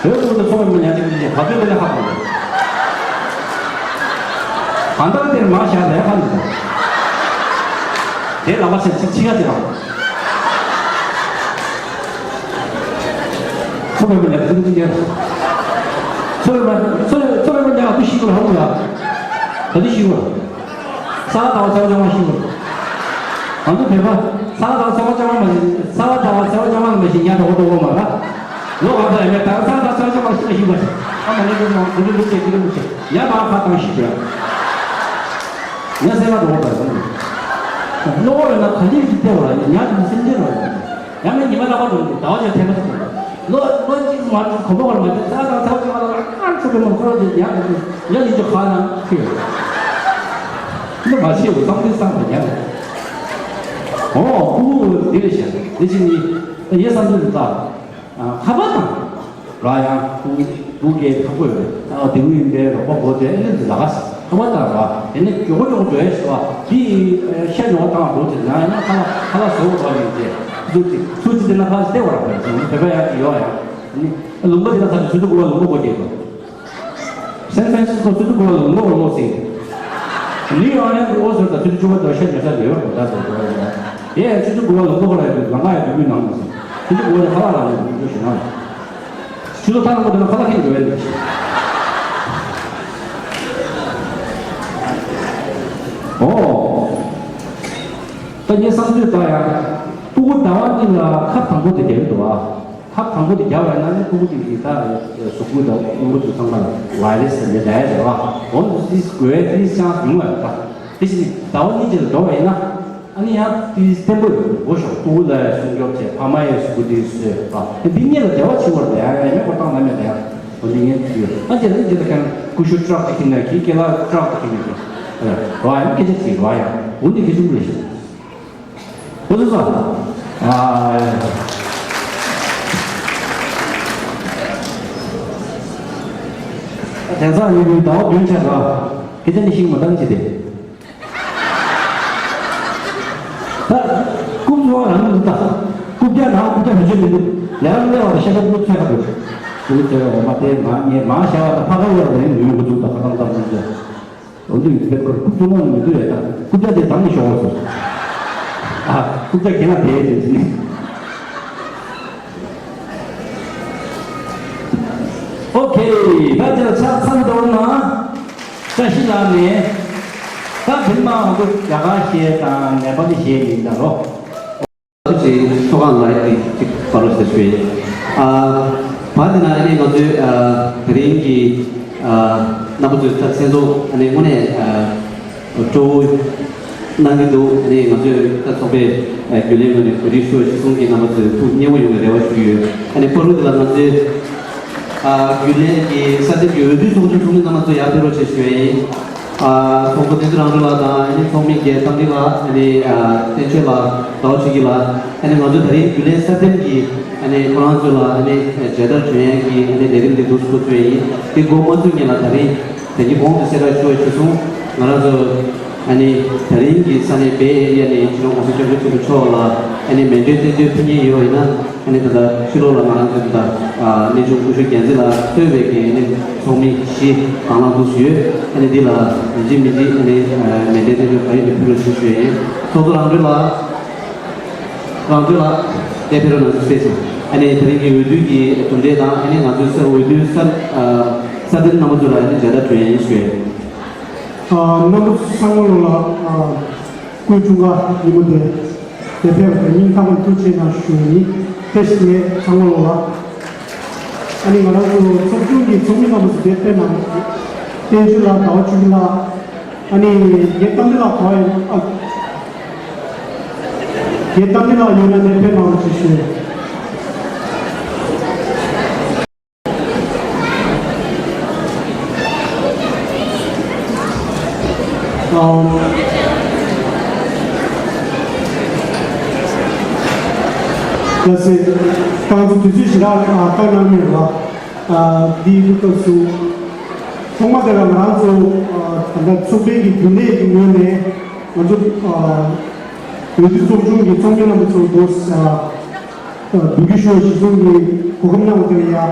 བོད་ཕྲུ་གུ་དེ་ཚོ་བོད་མ་ཉར་འདུག་ཁ་དང་བ་ཚོད་དེ་ལ་ཁ་དང་། གང་ལྟར་དེར་མ་བཞག་ལས་ཁ་འདུག་དེ་ལ་བ་ཆེ་ཆེ་ཆེ་ཡ་དེ་རང་། ཚོ་བོད་མ་ཉར་འདུག་ཁ་དང་། ཚོ་བོད་མ་ཚོ་ཚོ་བོད་མ་ཉར་འདུག་ཤི་གོ་ཧ་གོ་ཡ། ད་འདི་ཤི་གོ། ས་ག་ཟླ་བ་ཚེས་པ་བཅོ་ལྔ་ཤི་བ། ང་ཚོ་བོད་པ། ས་ག་ཟླ་བ་ཚེས་པ་བཅོ་ལྔ་མ་ཤི། ས་ག་ཟླ་བ་ཚེས་པ་བཅོ་ལྔ་མ་ཤི་ཉ་གྲོགས་པོ་གྲོགས་པོ་མ་ར། ལོ་ག་ཚ་ཡ་མེད་ད་ས་ག་ཟླ་བ་ཚེས་པ་བཅོ་ལྔ་ཤི་མ་ཤི་མ་ཤི། ཨ་མ་ལེ་ལེ་མ་གུ་རུ་ལུག་ཆེ་གུ་རུ་ལུག་ཆེ་ཉ་མ་ཁ་བཏང་ཤི་བ། ཉ་སེ་མ་གྲོགས་པོ་ད་ཟེར། ལོ་ག་ཡོད་ན་ག་ལེར་གི་ལྟེ་བ་ར་ཉ་གི་སེམས་ཅན་ར། ཡང་ན་ཉི་མ་རྟག་པར་འགྲོ་གི་ཟླ་བ་ཆེན་ཐེངས་མ་གཅིག་འགྲོ། ལོ་ལོ་གཅིག་མ་འགྲོ་གོམ་པ་བར་མ་འགྲོ་ས་དང་ས་བ་ཆེན་མ་ལ་ཨ་ཚོ་གི་མ་འཁོར་བ་དེ་ཡང་འགྲོ་ཡང་ཡིན་ཚོ་ཁ་ན་ཁུ། མ་ཤེས་པ་བསམ་དུས་བསམ་པ་ཉག་རེད། ཨོ་ཁུ་བོ་འདི་རེད་ཤག་འདི་ཕྱི་ནི་ངའི་བསམ་ཚུལ་འདི་ལྟ། ཁ་པར་དང་ར་ཡང་ཁུ་བོ་སྐད་ཐག་པོ་ཡོད་རེད། ཨ་དེ་བུ་ཡིན་པའི་རོགས་པ་བོ་དེ་ཨེ་ལེ་འདི་ལ་ག་ཁ་པར་དང་ར་དེ་ནི་མགྱོགས་མགྱོགས་འགྲོ་ཡ་ཞིག་བ་དེ་ཤ་ཉོ་བ་དང་འགྲོ་དེ་ན་ཡང་ན་ཁ་ལག་ཁ་ལག་བཟོ་བ་ཡིན་ཏེ་ཚུར་ཅི་ཚུར་ཅི་དེ་ན་ཁ་ལག་སྟེར་བ་ར་བོད་པ་ཡང་ཡོད་ཡང་ནི་ལུང་པ་དེ་ན་ཁ་ཆུ་ཚོད་དགུ་པ་ལུང་པ་སྒོ་འབྱེད་དགོས། སན་ཧྥ་རན་སིས་ཀོ་ཆུ་ཚོད་དགུ་པ་ལ་ལུང་པ་སྒོ་ཟིན། ནིའུ་ཡོག་ནས་ཨོ་ཟེར་དང་ཆུ་ཚོད་བཅུ་པ་དང་ཤར་ཉོ་ས་ལེ་ཡོར་གོ་ད་ཟེར་གོ་ཡ། དེ་ཡང་ཆུ་ཚོད་དགུ་པ་ལུང་པ་སྒོ་ལ་ཡོད་དུས་ལམ་ཁ་ཡང་དུས་དགུའི་ནང་དུ་ཟིན། ཆུ་ཚོད་དགུ་པ་ལ་ཁ་ལག་ལ་ཡོད་དུས་ཞུ་ན། ཆུ་ཚོད་ཐ་ལ་མོ་དེ་ལ་ཁ་ལག་ཁྱེར་འགྲོ་ཡ་འདུག་ཨོ། ད་ངའི་བསམ་ཚུལ་ལྟར་ཡང་། སྤུ་གུ་ཟླ་བ་གཉིས་ལ་ཁབ་དང་པོ་དེ་རྒྱག་གི་འདུག་ཨ། ཁབ་དང་པོ་དེ་རྒྱག་པ་ཡིན་ན་ནི་སྤུ་གུ་དེ་གི་ད་གཟུགས་པོ་དང་རླུང་བུ་དེ་ཚང་མ་ལ་བྷའི་རེ་སི་དེ་འདྲ་རེད་བ། འོ་ན་དེ་དགོས་དེ་ཅང་ཡོང་བ་རེད་ད། དེ་བཞིན་ཟླ་བ་གཉིས་ཀྱི་ལ་འགྲོ་བ་ཡིན་ན། ཨ་ནི་ཡང་དེ་བརྟན་པོ་ཡོད་འོ་ཤོག་སྤུ་གུ་ལ་སྲུང་སྐྱོབ་བྱས་ཕ་མ་ཡི་གཟུགས་པོ་དེ་བཟོས་བ། དེ་གཉིས་ལ་འབྲེལ་བ་ཆེ་བར་དེ་ཡང་ཡང་མེད་པར་བཏང་ན་མེད་ད་ཡང་འོ་འདི་ངས་དེ་ཡོད། ཨ་ཅེ་ལ་ཅེ་ད་ཁང་ཀུ་ཤུ་ཀྲག་ཅིག་ཁྱེར་ན་ཁྱི་སྐེ་ལ་ཀྲག་ཅིག་ཁྱེར་ན་ཁྱི་ར་ཡང་སྐད་ཆ་ཅིག་ར་ཡང་འོ་འདི་ཁྱི་ཆུང་རེད་ཤག་འོ་དེ་ཚོ། ཨ། དེང་སང་ཉིན་གུང་ཟླ་བ་བདུན་ཆགས་ར། སྐད་ཆ་ནི་ཤིང་མ་བཏང་ཅི་དེ། ད། རྐུབ་ཚོ་རང་ལ་ད། རྐུབ་བཀྱག་ནང་རྐུབ་བཀྱག་མི་བྱེད་མི་འདུག་ལས་ཀ་ལས་བ་ཤ་ཁ་རྐུབ་ཚོས་ཁ་འདུག་རྐུབ་ཚོས་འོ་མ་དེ་མ་ངས་མ་བྱ་བ་ད་ཕ་ཁ་ཡོད་རེད་མི་ཡོང་གི་འདུག་ད་ཁ་ཏང་ཏང་རྐུབ་ཚོས། འོ་འདུག་ཡིན་པའི་སྐོར་རྐུབ་ཚོ་མང་མི་འདུག་ཡ་ད་རྐུབ་བཀྱག་དེ་དང་ནི་ཤོག་ཟེར། ཨ། རྐུབ་བཀྱག་གྱེན་ལ་དེ་དེ་ཟིན། ཨོ་ཁེ། ད་དེ་ལ་ཕྱག་འཚལ་འདོར་ན། བཀྲ་ཤིས་ལགས་ནས། ད་བིལ་མ་ཧོང་ཀོང་རྒྱ་གར་ཞེས་དང་ནེ་པ་ལི་ཞེས་མིན་ད་རོ། ཅིག་ཚོགས་ཁང་ལ་ཡིག་ཅིག་པར་རོ་ཟེར་ཞུ་ཡིན། ཨ། བར་དེ་ན་ཨ་ནི་ང་ཚོའི་ཨ། དེ་རིང་གི་ཨ། རྣམ་པ་ཚོའི་ད་མཚན་ཚོགས་ཨ་ནི་དངོས་གནས་ཨ། སྤྲོ་བོ་གནང་གི་འདུག་ཨ་ནི་ང་ཚོའི་ད་ཚོགས་པའི་ཨ། རྒྱུན་ལས་ངོས་ནས་གོ་སྒྲིག་ཞུ་བ་གཞིར་བཟུང་གིས་རྣམ་པ་ཚོའི་ཐུགས་མཉེས་པོ་ཡོང་བའི་རེ་བ་ཞུ་གི་ཡོད། ཨ་ནི་པར་རོ་དེ་ལ་ང་ཚོའི་ཨ། རྒྱུན་ལས་ཀྱི་ས་སྟེང་གི་འོས་བསྡུ་ཚོགས་ཆུང་ཚོགས་མི་རྣམ་པ་ཚོ་ཡར་ཕེབས་རོགས་བྱེད་ཞུ་ཡ་ཡིན། ཨ། ཚོགས་གཙོ་བསྟན་འཛིན་རང་ལུས་ལགས་དང་ཨ་ནི་ཚོགས་མི་རྒན་གཏམ་རིག་ལགས་ཨ་ནི་ཨ། བསྟན་ཆོས་ལགས་ཟླ་བ་ཆོས་སྐྱིད་ལགས་ཨ་ནི་ང་ཚོ་ད་རིང་རྒྱུན་ལས་གསར་འདེམས་ཀྱི་ཨ་ནི་ཁོ་རང་ཚོ་ལ་ཨ་ནི་མཇལ་དར་སྒྲོན་ཡས་ཀྱི་ཨ་ནི་ལས་རིམ་འདི་འདུག་སྐུ་ཚོས་ཡིན། དེ་འགོ་མ་ཚུགས་སྔོན་ལ་ད་རིང་དེ་གི་གོང་དུ་གསལ་བསྒྲགས་ཞུ་བ་ཞུ་སོང་། ང་རང་ཚོ་ཨ་ནི་ད་རིང་གི་ས་གནས་བེ་ཨེ་རི་ཡ་ནས་སྤྱི་ནོར་༸གོང་ས་༸སྐྱབས་མགོན་ཆེན་པོ་མཆོག་ལ་ཨ་ནི་མཎྜལ་རྟེན་འབྱོར་ཕུལ་མཁན་ཡོད་པ་ཡིན་ན། ཨ་ནི་ད་ལྟ་ཕྱི་ལོགས་ལ་ང་རང་ཚོའི་ད་ལྟ་གནས་ཆུང་སྐུ་ཞབས་རྒྱལ་མཚན་ལགས་གཙོས་པའི་གི་ཨ་ནི་ཚོགས་མི་བཞི་དང་བླངས་འདུག་སེ་ཡོད། ཨ་ནི་འདི་ལ་ཡིན་གཅིག་མིན་གཅིག་ཨ་ནི་མཎྜལ་རྟེན་འབྱོར་ག་ཡོད་དེ་ཕུལ་རོགས་ཞུ་ཞུ་ཡ་ཡིན། ཚོགས་གཙོ་རང་གྲོལ་ལགས། རང་གྲོལ་ལགས་དེ་ཕེབས་རོགས་གནང་ཞུ་ཞུ། ཨ་ནི་དེ་རིང་གི་འོས་བསྡུ་གི་གྲུབ་འབྲས་དང་ཨ་ནི་ང་ཚོའི་གསར་འོས་བསྡུ་གསར་གསར་འདེམས་རྣམ་པ་ཚོ་ལ་ཨ་ནི་མཇལ་དར་སྒྲོན་ཡ་ཡིན་ཞུ་ཡ་ཡིན། ཨ། རྣམ་པ་ཚོ་ཚང་མ་ལོ་ལ་ཨ། སྐུའི་འཁྲུངས་སྐར་ཉིན་མོ་དེ། དེ་ཕེབས་པའི་སྙིང་ཐག་པ་ནས་ཐུགས་རྗེ་གནང་ཞུ་ཡིན། དེ་བཞིན་ངས་ཚང་མ་ལོ་ལ། ཨ་ནི་ང་རང་ཚོ་ཚོགས་ཆུང་གི་ཚོགས་མི་རྣམ་པ་ཚོ་དེ་ཕེབས་གནང་། བསྟན་ཆོས་ལགས་ཟླ་བ་ཆོས་སྐྱིད་ལགས། ཨ་ནི་རྒན་གཏམ་རིག་ལགས་ག་པར་ཡོད། ཨ། རྒན་གཏམ་རིག་ལགས་ཡོད་ན་དེ་ཕེབས་གནང་རོགས་ཞེས་ཞུ། ལགས་སེ། ཏང་ཙུའུ་དུས་ཚོད་ཞེ་དྲག་བཏང་གནང་མེད་ལ། འདིའི་སྐབས་སུ། ཐོག་མ་དེ་ལ་ང་རང་ཚོ་ད་ལྟ་ཚོགས་པའི་གི་རྒྱུན་ལས་ཀྱི་ངོས་ནས་ང་ཚོ་འོས་བསྡུ་ཚོགས་ཆུང་གི་ཚོགས་མི་རྣམ་པ་ཚོ་འདུག་བསྡུ་རྒྱུ་ཞུ་བ་གཞིར་བཟུང་གིས་གོ་སྐབས་གནང་བ་དེ་ལ་ཡང་།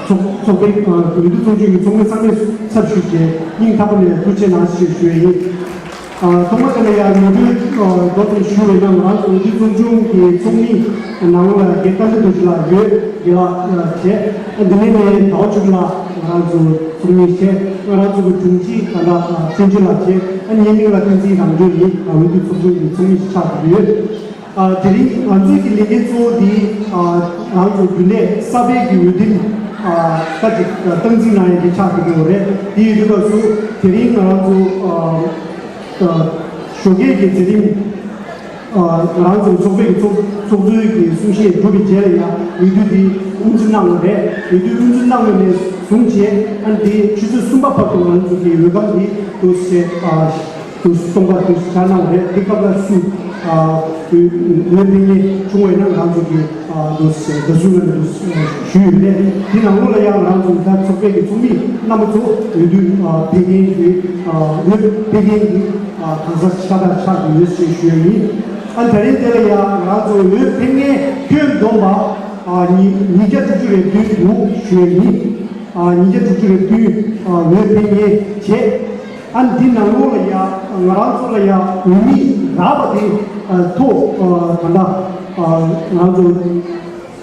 ཚོགས་ཚོགས་པའི་འོས་བསྡུ་ཚོགས་ཆུང་གི་ཚོགས་མི་ཚང་མའི་ཚབ་ཞུས་ཏེ་སྙིང་ཐག་པ་ནས་ཐུགས་རྗེ་གནང་ཞེས་ཞུ་བ་ཡིན། ཐོག་མ་དེ་ལ་ཡང་ངོ་སྤྲོད་མདོ་ཙམ་ཞུ་བ་ཡིན་ན། ང་རང་ཚོ་འོས་བསྡུ་ཚོགས་ཆུང་གི་ཚོགས་མི་ནང་ལ་རྒན་བསྟན་འཛིན་རྡོ་རྗེ་ལགས་ཡོད། རྒན་ལགས་བྱས། འདི་ནས་ནས་ཟླ་བ་ཆོས་སྐྱིད་ལགས་ང་རང་ཚོ་ཚོགས་མི་བྱས། ང་རང་ཚོ་གི་དྲུང་ཆེ་ད་ལྟ་བསྟན་འཛིན་ལགས་བྱས། ངའི་མིང་ལ་བསྟན་འཛིན་རང་གྲོལ་ཡིན། འོས་བསྡུ་ཚོགས་ཆུང་གི་ཚོགས་མི་ཞིག་ཆགས་ཡོད། ཨ། དེ་རིང་ང་ཚོའི་གི་ལས་འགན་གཙོ་བོ་འདི། ཨ། ང་ཚོ་རྒྱུན་ལས་གསར་པའི་གི་འོས་འདེམས། ཨ། ད་ཅིག་སྟངས་འཛིན་གནང་ཡས་ཀྱི་ཆགས་ཀྱི་ཡོད་རེད། དེ་ཡོད་དུས་སྐབས་སུ་དེ་རིང་ང་རང་ཚོ། ཨ། ཨ། ཞོགས་ཀས་ཀྱི་མཛད་རིམ། ཨ། ང་རང་ཚོའི་ཚོགས་པའི་གི་ཚོགས་ཚོགས་གཙོའི་གི་གསུང་བཤད་གྲུབ་པའི་རྗེས་ལ་ཡང་འོས་བསྡུ་འདི་དབུ་འཛུགས་གནང་བ་རེད། འོས་བསྡུ་དབུ་འཛུགས་གནང་བ་ནས་བཟུང་བྱས། ཨ། འདི་ཆུ་ཚོད་གསུམ་པ་བར་དུ་ང་རང་ཚོ་གི་འོས་སྒམ་འདི་འདུག་སེ། ཨ། དུ་སྟོང་པ་དུ་བྱ་གནང་བ་རེད། དེ་སྐབས་ལ་སུ་འོས་འཕེན་མཁན་བྱུང་བས་ན་ང་ཚོ་གི་དུ་དགའ་བསུ་ལ་དུ་ཞུས་ཡོད་རེད། དེ་ནང་ལོགས་ལ་ཡང་ང་ཚོ་ད་ཚོགས་པའི་གི་ཚོགས་མི་རྣམ་པ་ཚོ་འོས་བསྡུ་འཕེན་མཁན་གྱི་འོས་འཕེན་མཁན་གྱི་གང་ཟག་ཤ་སྟག་ཆགས་ཀྱི་ཡོད་ཅེས་ཞུས་ཡིན། ཨ་ད་རིང་དེ་ལ་ཡང་ང་ཚོ་འོས་འཕེན་མཁན་ཁྱོན་བསྡོམས་པ་ཉིས་ཉིས་བརྒྱ་དྲུག་ཅུ་རེ་བདུན་འདུག་ཞུས་ཡིན། ཉིས་བརྒྱ་དྲུག་ཅུ་རེ་བདུན་འོས་འཕེན་མཁན་བྱས། ཨ་འདི་ནང་ལོགས་ལ་ཡ་ང་རང་ཚོ་ལ་ཡ་འོས་མི་རག་པ་དེ་ཐོ་ད་ལྟ་ང་ཚོ་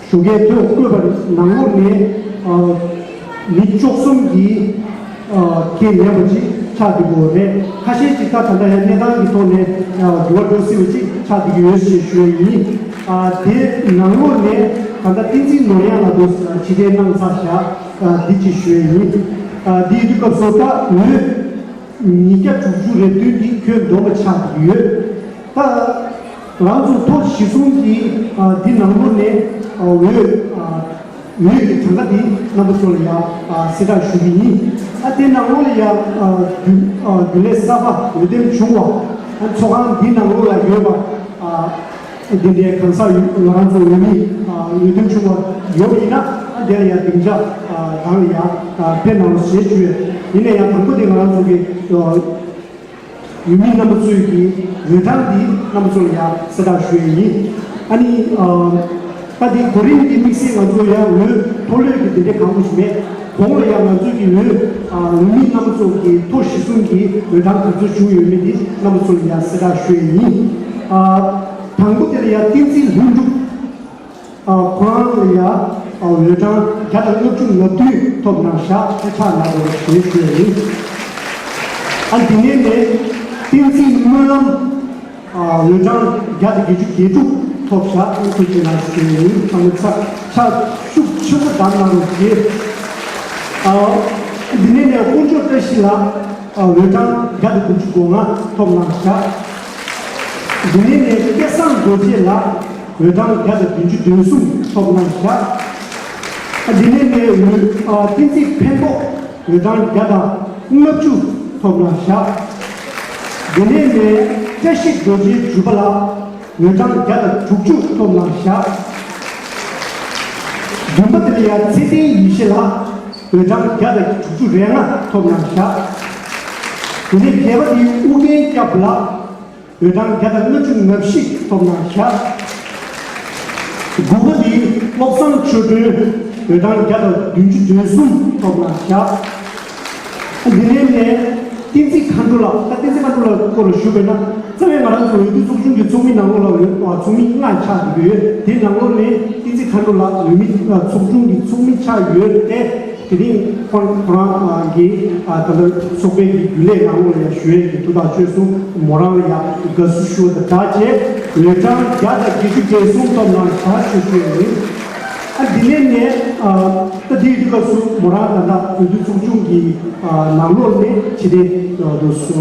ཞོགས་ཀའི་ཐོ་བཀོད་པ་ནང་ལོགས་ནས་མི་བཅུ་གསུམ་གྱིས་ཁས་ལེན་པ་ཅིག་ཆགས་བསྡད་ཡོད་རེད། ཁ་ཤས་ཅིག་ད་ད་ལྟ་ཡང་གནས་སྟངས་ཀྱི་ཐོག་ནས་འགྱུར་བ་འགྲོ་སྲིད་པ་ཅིག་ཆགས་བསྡད་ཀྱི་ཡོད་ཞེས་ཞུ་ཡ་ཡིན། དེ་ནང་ལོགས་ནས་ད་ལྟ་བསྟན་འཛིན་ནོར་གཡང་ལགས་ཕྱིར་འཐེན་གནང་ཚར་བཞག་འདི་ཅིག་ཞུ་ཡ་ཡིན། འདི་ཡི་དུས་སྐབས་སུ་ད་འོས་ཉིས་བརྒྱ་དྲུག་ཅུ་རེ་བདུན་འདི་ཁྱོན་བསྡོམས་པ་ཆགས་ཀྱི་ཡོད། ད་ང་ཚོ་ཐོ་གཞི་བཟུང་གིས་འདི་ནང་ལོགས་ནས་འོས་འོས་ཀྱི་གྲངས་ཀ་འདི་རྣམ་པ་ཚོ་ལ་ཡང་གསལ་བསྒྲགས་ཞུ་གི་ཡིན། ཨ་དེ་ནང་ལོགས་ལ་ཡང་རྒྱུན་རྒྱུན་ལས་གསར་པ་འོས་འདེམས་བྱུང་བ་ཚོགས་ཁང་འདི་ནང་ལོགས་ལ་ཡོད་པ། འདི་འདྲའི་གང་ཟག་ཡོད་ང་རང་ཚོ་འོས་མི་འོས་འདེམས་བྱུང་བ་ཡོད་པ་ཡིན་ན་ཨ་དེ་ལ་ཡང་སྡིངས་ཆ་རང་ལ་ཡང་ཕེབས་གནང་རོགས་ཞེས་ཞུ་ཡོད། ཡིན་ན་ཡང་དང་པོ་དེ་ང་རང་ཚོ་གི་འོས་མི་རྣམ་པ་ཚོའི་གི་འོས་གྲངས་འདི་རྣམ་པ་ཚོ་ལ་ཡང་གསལ་བསྒྲགས་ཞུ་ཡས་ཡིན། ཨ་ནི་ད་འདི་གོ་རིམ་འདི་དམིགས་བསལ་ང་ཚོ་ཡང་འོས་ཐོ་ལོས་ཀྱི་འདི་འདྲའི་གང་པོ་ཞིག་མེད། གོང་ལ་ཡང་ང་ཚོ་གི་འོས་འོས་མི་རྣམ་པ་ཚོ་གི་ཐོ་གཞི་བཟུང་གི་འོས་གྲངས་ག་ཚོད་བྱུང་ཡོད་མེད་འདི་རྣམ་པ་ཚོ་ལ་ཡང་གསལ་བསྒྲགས་ཞུ་ཡས་ཡིན། དང་པོ་དེ་ལ་ཡང་བསྟན་འཛིན་ལྷུན་གྲུབ། ཁོ་རང་ལ་ཡང་འོས་གྲངས་བརྒྱ་དང་ལྔ་བཅུ་ང་བདུན་ཐོབ་གནང་བཞག་ཕྱག་ལ་རོགས་ཞེས་ཞུ་ཡ་ཡིན། ཨ་འདི་ནས་ནས་བསྟན་འཛིན་སྨོན་ལམ། འོས་གྲངས་བརྒྱ་དང་བརྒྱད་ཅུ་གྱ་དྲུག་ཐོབ་བཞག་ཐུགས་རྗེ་གནང་ཞུ་ཡ་ཡིན། ཚང་མ་ཚ་ཕྱག་ཤུགས་ཆེན་པོ་བརྡབ་གནང་རོགས་ཞེས། འདི་ནས་ནས་དཀོན་མཆོག་བཀྲ་ཤིས་ལགས། འོས་གྲངས་བརྒྱ་དང་དགུ་བཅུ་གོ་ལྔ་ཐོབ་གནང་བཞག་འདི་ནས་ནས་སྐལ་བཟང་རྡོ་རྗེ་ལགས་འོས་གྲངས་བརྒྱ་དང་བདུན་ཅུ་དོན་གསུམ་ཐོབ་གནང་བཞག་འདི་ནས་ནས་འོས་བསྟན་འཛིན་ཕན་ཐོགས་འོས་གྲངས་བརྒྱ་དང་ལྔ་བཅུ་ཐོབ་གནང་བཞག་འདི་ནས་ནས་བཀྲ་ཤིས་རྡོ་རྗེ་འཇུ་པ་ལགས། འོས་གྲངས་བརྒྱ་དང་དྲུག་ཅུ་ཐོབ་གནང་བཞག་བདུན་པ་དེ་ལ་ཡང་ཚེ་བརྟན་ཡེ་ཤེས་ལགས། འོས་གྲངས་བརྒྱ་དང་དྲུག་ཅུ་རེ་ལྔ་ཐོབ་གནང་བཞག་དེ་ནས་བརྒྱད་པ་དེ་ཨུ་རྒྱན་སྐྱབས་ལགས། འོས་གྲངས་བརྒྱ་དང་ལྔ་བཅུ་ང་བཞི་ཐོབ་གནང་བཞག་དགུ་པ་དེ་བློ་བཟང་ཆོས་སྒྲོན། འོས་གྲངས་བརྒྱ་དང་བདུན་ཅུ་དོན་གསུམ་ཐོབ་གནང་བཞག་འདི་ནས་ནས་བསྟན་འཛིན་མཁའ་འགྲོ་ལགས། ད་བསྟན་འཛིན་མཁའ་འགྲོ་ལགས་སྐོར་ལ་ཞུ་བས་ན། རྩ་བའི་ང་རང་ཚོ་འོས་བསྡུ་ཚོགས་ཆུང་གི་ཚོགས་མི་ནང་ལོགས་ལ་འོས་ཚོགས་མི་ལྔ་ཆགས་ཀྱི་ཡོད། དེ་ནང་ལོགས་ནས་བསྟན་འཛིན་མཁའ་འགྲོ་ལགས་འོས་མི་ཚོགས་ཆུང་གི་ཚོགས་མི་ཆགས་ཡོད་དེ། དེ་རིང་ཁོང་ཁོ་རང་གིས་ད་ལྟ་ཚོགས་པའི་གི་རྒྱུན་ལས་ནང་ལོགས་ལ་ཡང་ཞུ་ཡས་ཀྱི་ཐུགས་ཐག་ཆོད་སོང་། མོ་རང་ལ་ཡང་དགའ་བསུ་ཞུ་བ་དང་སྦྲགས་བྱས་འོས་གྲངས་བརྒྱ་དང་བརྒྱད་ཅུ་གྱ་གསུམ་ཐོབ་གནང་བཞག་ཞུ་ཞུ་ཡས་ཡིན། ཨ་འདི་ནས་ནས་ཨ་ད་དེའི་དུས་སྐབས་སུ་མོ་རང་ད་ལྟ་འོས་བསྡུ་ཚོགས་ཆུང་གི་ཨ་ནང་ལོགས་ནས་ཕྱི་དྲན་དུ་སུ་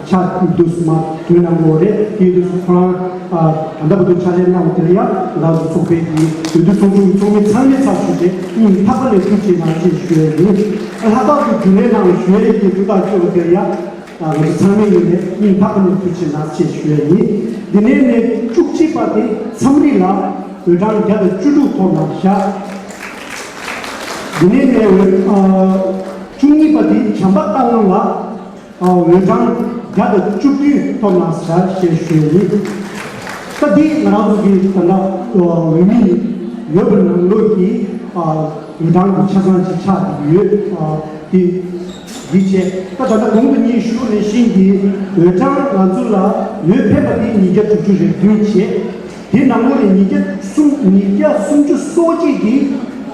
ཕྱག་དུས་སུ་མ་དོན་གནང་དགོས་རེད། དེའི་དུས་སུ་ཁོ་རང་ཨ་ད་ལྟ་བར་དུ་ཕྱག་ལས་གནང་བ་དེ་ལ་ཡང་ང་ཚོ་ཚོགས་པའི་གི་འོས་བསྡུ་ཚོགས་ཆུང་གི་ཚོགས་མི་ཚང་མའི་ཚབ་ཞུས་ཏེ་སྙིང་ཐག་པ་ནས་ཐུགས་རྗེ་གནང་ཞེས་ཞུ་ཡ་ཡིན། ཨ་ལྷག་པར་དུ་རྒྱུན་ལས་ནང་ལ་ཞུ་ཡ་ཡིན་གྱི་ཐུགས་ཐག་གཅོད་པ་དེ་ལ་ཡང་ང་ཚོ་ཚང་མའི་ངོས་ནས་སྙིང་ཐག་པ་ནས་ཐུགས་རྗེ་གནང་ཞེས་ཞུ་ཡ་ཡིན། འདི་ནས་ནས་བཅུ་གཅིག་པ་དེ་མཚམས་རིག་ལགས། འོས་གྲངས་བརྒྱ་དང་བཅུ་དྲུག་ཐོབ་གནང་བཞག་འདི་ནས་ནས་འོས་ཨ་བཅུ་གཉིས་པ་དེ་བྱམས་པ་སྟག་ལུང་ལགས། ཨ་འོས་གྲངས་བརྒྱ་དང་བཅུ་བདུན་ཐོབ་གནང་བཞག་ཞེས་ཞུ་ཡ་ཡིན། ད་འདི་ང་རང་ཚོ་གི་ད་ལྟ་འོས་མི་ཡོད་པའི་ནང་ལོགས་ཀྱི་ཨ་འོས་གྲངས་ཀྱི་ཆ་ཚང་ཅིག་ཆགས་བསྡད་ཡོད། ཨ་འདི་འདི་བྱས་ད་ད་ལྟ་གོང་དུ་ངས་ཞུས་ནང་བཞིན་གྱི་འོས་གྲངས་ང་ཚོ་ལ་འོས་འཕེན་པ་དེ་ཉིས་བརྒྱ་དྲུག་ཅུ་རེ་བདུན་བྱས། དེ་ནང་ལོགས་ནས་ཉིས་བརྒྱ་སུམ་ཉིས་བརྒྱ་སུམ་ཅུ་སོ་གཅིག་གིས་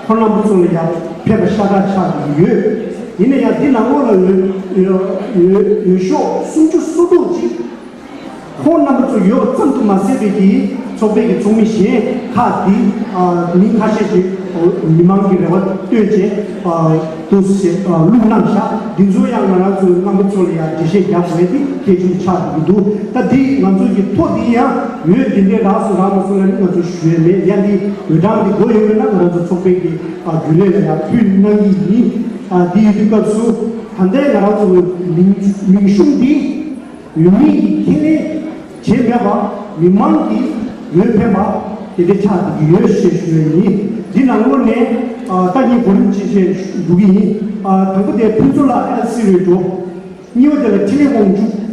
ཁོང་རྣམ་པ་ཚོ་ལ་ཡང་ཕེབས་པ་ཤ་སྟག་ཆགས་ཀྱི་ཡོད། ཡིན་ན་ཡང་དེ་ནང་ལོགས་ལ་འོས་འོས་འོས་འོས་ཤོག་སུམ་ཅུ་སོ་དྲུག་ཅིག་ཁོང་རྣམ་པ་ཚོ་ཡོད་པ་ཙམ་དུ་མ་ཟད་པའི་གི་ཚོགས་པའི་གི་ཚོགས་མི་གཞན་ཁག་འདི་ཨ་མི་ཁ་ཤས་ཤིག་མི་མང་གི་རེ་བ་བཏོན་བྱས་ཨ། འདུག་སེ་བླུགས་གནང་བཞག་འདི་ཚོ་ཡང་ང་རང་ཚོའི་རྣམ་པ་ཚོ་ལ་ཡང་འགྲེལ་བཤད་རྒྱག་དགོས་ཏེ་གལ་ཆེན་པོ་ཆགས་ཀྱི་འདུག་ད་འདི་ང་ཚོ་གི་ཐོ་འདི་ཡང་འོས་འདི་འདྲའི་རག་སོང་རག་མ་སོང་ལ་ནི་ང་ཚོ་ཞུ་ཡས་མེད། ཡང་འདི་འོས་གྲངས་འདི་དགོས་ཡོད་མེད་ན་ང་རང་ཚོ་ཚོགས་པའི་གི་རྒྱུན་ལས་ལ་ཡང་ཕུལ་གནང་གི་ཡིན། འདི་ཡོད་དུས་སྐབས་སུ་ད་ལྟའི་ང་རང་ཚོ་མིང་མིང་གཞུང་འདི་ འོས་མི་ཡིས་ཁས་ལེན་བྱས་མེད་པ། མི་མང་གིས་འོས་འཕེན་པ་དེ་འདྲ་ཆགས་བསྡད་ཀྱི་ཡོད་ཞེས་ཞུ་ཡས་ཡིན། འདི་ནང་ལོགས་ནས་ཨ་ད་ངས་གོ་རིམ་ཅིག་བཤད་འགྲོ་གི་ཡིན། ཨ་དང་པོ་དེ་ཕུན་ཚོགས་ལགས། ཨེལ་སི་རེད་འགྲོ། གཉིས་པ་དེ་ལ་འཕྲིན་ལས་དབང་ཕྱུག།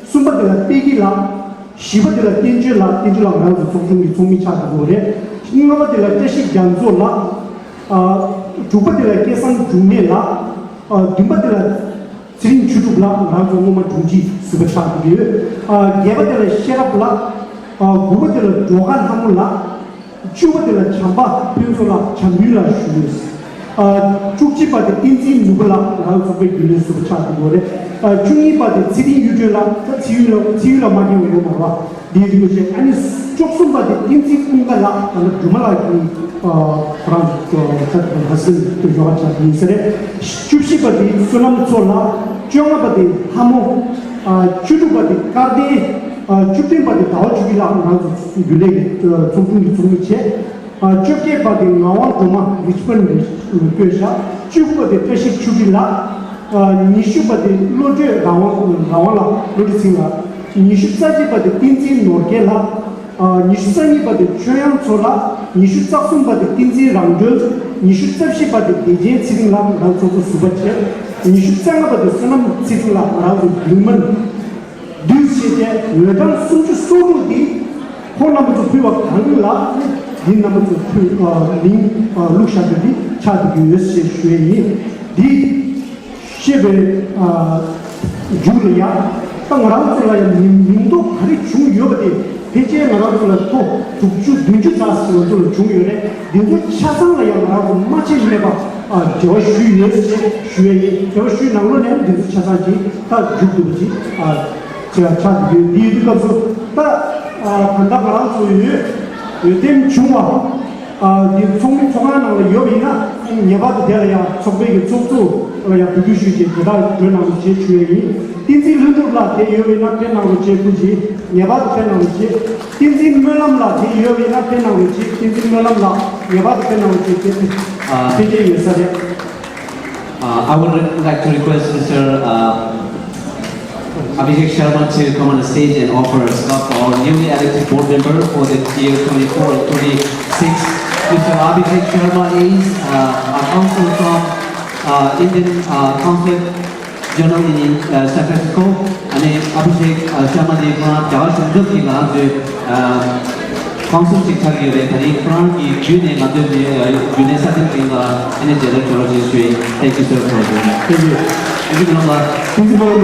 གསུམ་པ་དེ་ལ་པད་སྐྱིད་ལགས། བཞི་པ་དེ་ལ་བསྟན་ཆོས་ལགས། བསྟན་ཆོས་ལགས་ང་རང་ཚོ་ཚོགས་ཆུང་གི་ཚོགས་མི་ཆགས་བསྡད་ཡོད་རེད། ལྔ་པ་དེ་ལ་བཀྲ་ཤིས་རྒྱ་མཚོ་ལགས། ཨ་དྲུག་པ་དེ་ལ་སྐལ་བཟང་འབྱུང་གནས་ལགས། ཨ་བདུན་པ་དེ་ལ་ཚེ་རིང་ཆོས་གྲུབ་ལགས། ང་རང་ཚོ་སྔོན་མ་དྲུང་ཆེ་ཟུར་པ་ཆགས་བསྡད་ཡོད། ཨ་བརྒྱད་པ་དེ་ལ་ཤེས་རབ་ལགས། ཨ་དགུ་པ་དེ་ལ་སྒྲོལ་དཀར་ལྷ་མོ་ལགས། བཅུ་པ་དེ་ལ་བྱམས་པ་ཕུན་ཚོགས་ལགས། བྱམས་ཕུན་ལགས་ཞུ་ཡོད། ཨ་བཅུ་གཅིག་པ་དེ་བསྟན་འཛིན་ནོར་བུ་ལགས། ང་རང་ཚོགས་པའི་རྒྱུན་ལས་ཟུར་པ་ཆགས་བསྡད་ཡོད་རེད། ཨ་བཅུ་གཉིས་པ་དེ་ཚེ་རིང་གཡུ་སྒྲོན་ལགས། ད་ཚེ་གཡུ་ལགས། ཚེ་གཡུ་ལགས་མ་རྒན་པ་ཡོད་མ་རེད་པ། འདི་རིགས་ཞེས། ཨ་ནི་བཅུ་གསུམ་པ་དེ་བསྟན་འཛིན་ཀུན་དགའ་ལགས། ད་ནི་སྒྲོལ་མ་ལགས་ཀྱིས་ཨ་ཁོ་རང་ཚོ་ཚ་ལྷ་སྲིན་དུ་ཡོ་ག་བྱ་དུ་ཡིན་ས་རེད། བཅུ་བཞི་པ་དེ་བསོད་ནམས་མཚོ་ལགས། བཅོ་ལྔ་པ་དེ་ལྷ་མོ། ཨ་བཅུ་དྲུག་པ་དེ་སྐལ་ལྡན། ཨ་བཅུ་བདུན་པ་དེ་ཟླ་བ་ཆོས་སྐྱིད་ལགས། ང་རང་ཚོ་རྒྱུན་ལས་ཀྱི་ཚོགས་ཆུང་གི་ཚོགས་མི་བྱས། ཨ་བཅོ་བརྒྱད་པ་དེ་ངག་དབང་སྒྲོལ་མ་རིཆ་མོན་རེད་བསྐོས་བཞག་བཅུ་དགུ་པ་དེ་བཀྲ་ཤིས་ཆོས་སྒྲོན་ལགས། ཨ་ཉི་ཤུ་པ་དེ་བློ་གྲོས་རང་དབང་རང་དབང་ལགས། བློ་གྲོས་ཚེ་རིང་ལགས། ཉི་ཤུ་རྩ་གཅིག་པ་དེ་བསྟན་འཛིན་ནོར་རྒྱས་ལགས། ཨ་ཉི་ཤུ་རྩ་གཉིས་པ་དེ་ཆོས་དབྱངས་མཚོ་ལགས། ཉི་ཤུ་རྩ་གསུམ་པ་དེ་བསྟན་འཛིན་རང་གྲོལ། ཉི་ཤུ་རྩ་བཞི་པ་དེ་བདེ་ཆེན་ཚེ་རིང་ལགས། ང་རང་ཚོགས་གཙོ་ཟུར་པ་བྱས། ཉི་ཤུ་རྩ་ལྔ་པ་དེ་བསོད་ནམས་ཚེ་རིང་ལགས། ང་རང་ཚོ་རྒྱུན་མན། འདུས་བྱས་ཏེ་འོས་གྲངས་སུམ་ཅུ་སོ་དྲུག་འདི་ཁོང་རྣམ་པ་ཚོ་ཕུལ་བ་གང་ལ་འདི་རྣམ་པ་ཚོ་ཕུལ་ཨ་མིང་ཨ་བླུགས་བཞག་རྒྱུ་འདི་ཆགས་བསྡད་ཀྱི་ཡོད་ཞེས་ཞུ་ཡས་ཡིན། འདི་བཤད་པའི་ཨ་མཇུག་ལ་ཡང་ད་ང་རང་ཚོ་ལ་ཡང་མིང་མིང་འདོགས་ག་རེ་བྱུང་ཡོད་པ་དེ་ཕལ་ཆེར་ང་རང་ཚོ་ལ་ཐོ་དྲུག་ཅུ་བདུན་ཅུ་ཙམ་ཞིག་ང་ཚོ་ལ་བྱུང་ཡོད་རེད། འདི་ཚོ་ཆ་ཚང་ལ་ཡང་ང་རང་ཚོ་མ་ཕྱིན་མེད་པ་ཨ་འབྲེལ་བ་ཞུས་ཡོད་ཅེས་ཞུ་ཡས་ཡིན། འབྲེལ་བ་ཞུས་ནང་ལོགས་ནས་འདི་ཚོ་ཆ་ཚང་གི་ད་མཇུག་བསྡུ་བ་ཅིག་ཨ་ཆ་ཆགས་ཡོད། འདིའི་སྐབས་སུ་ད་ཨ་ད་ལྟ་ང་རང་ཚོ་ཡོད་འོས་འདེམས་བྱུང་བ་ཨ་འདི་ཚོགས་མི་ཚོགས་ཁང་ནང་ལ་ཡོད་པ་ཡིན་ན་ངེས་པར་དུ་དེ་ལ་ཡང་ཚོགས་པའི་གི་ཚོགས་གཙོ་ལ་ཡང་འབོད་སྐུལ་ཞུས་བྱས་དེ་དག་འགྲོ་གནང་རོགས་བྱེད་ཞུ་ཡས་ཡིན། བསྟན་འཛིན་ལྷུན་གྲུབ་ལགས་དེ་ཡོད་པ་ཡིན་ན་ཕེབས་གནང་རོགས་བྱེད། སྐུ་མཁྱེན། ངེས་པར་དུ་ཕེབས་གནང་རོགས་བྱེད། བསྟན་འཛིན་སྨོན་ལམ་ལགས་དེ་ཡོད་པ་ཡིན་ན་ཕེབས་གནང་རོགས་བྱེད། བསྟན་འཛིན་སྨོན་ལམ་ལགས་ངེས་པར་དུ་ཕེབས་གནང་རོགས་བྱེད། དེ་ཨ་ཕེབས་ཀྱི་ཡོད་ས་རེད། Uh, I would like to request Mister uh, Abhishek Sharma to come on the stage and offer a scarf for our newly elected board member for the year twenty-four and twenty-six. Mister Abhishek Sharma is uh, a council from uh, Indian uh, Consulate General in uh, San Francisco. ཨ་ནི་ཨ་བྷི་ཤེག་ཤར་མ་དེ་ཁོ་རང་རྒྱ་གར་གཞུང་ཚབ་ཀྱི་ང་རང་ཚོའི་ཨ་ཀོན་སུལ་ཅིག་ཆགས་ཀྱི་ཡོད་རེད། ད་རིང་ཁོ་རང་གི་བརྒྱུད་ནས་ང་ཚོའི་མི་ཨ་བརྒྱུད་ནས་ས་ཐེམ་གྱི་ང་ཨ་ནི་མཇལ་དར་སྒྲོན་རོགས་ཞེས་ཞུ་ཡིན། Thank you, sir, for the Thank you. Thank you, madam. Thank you, madam.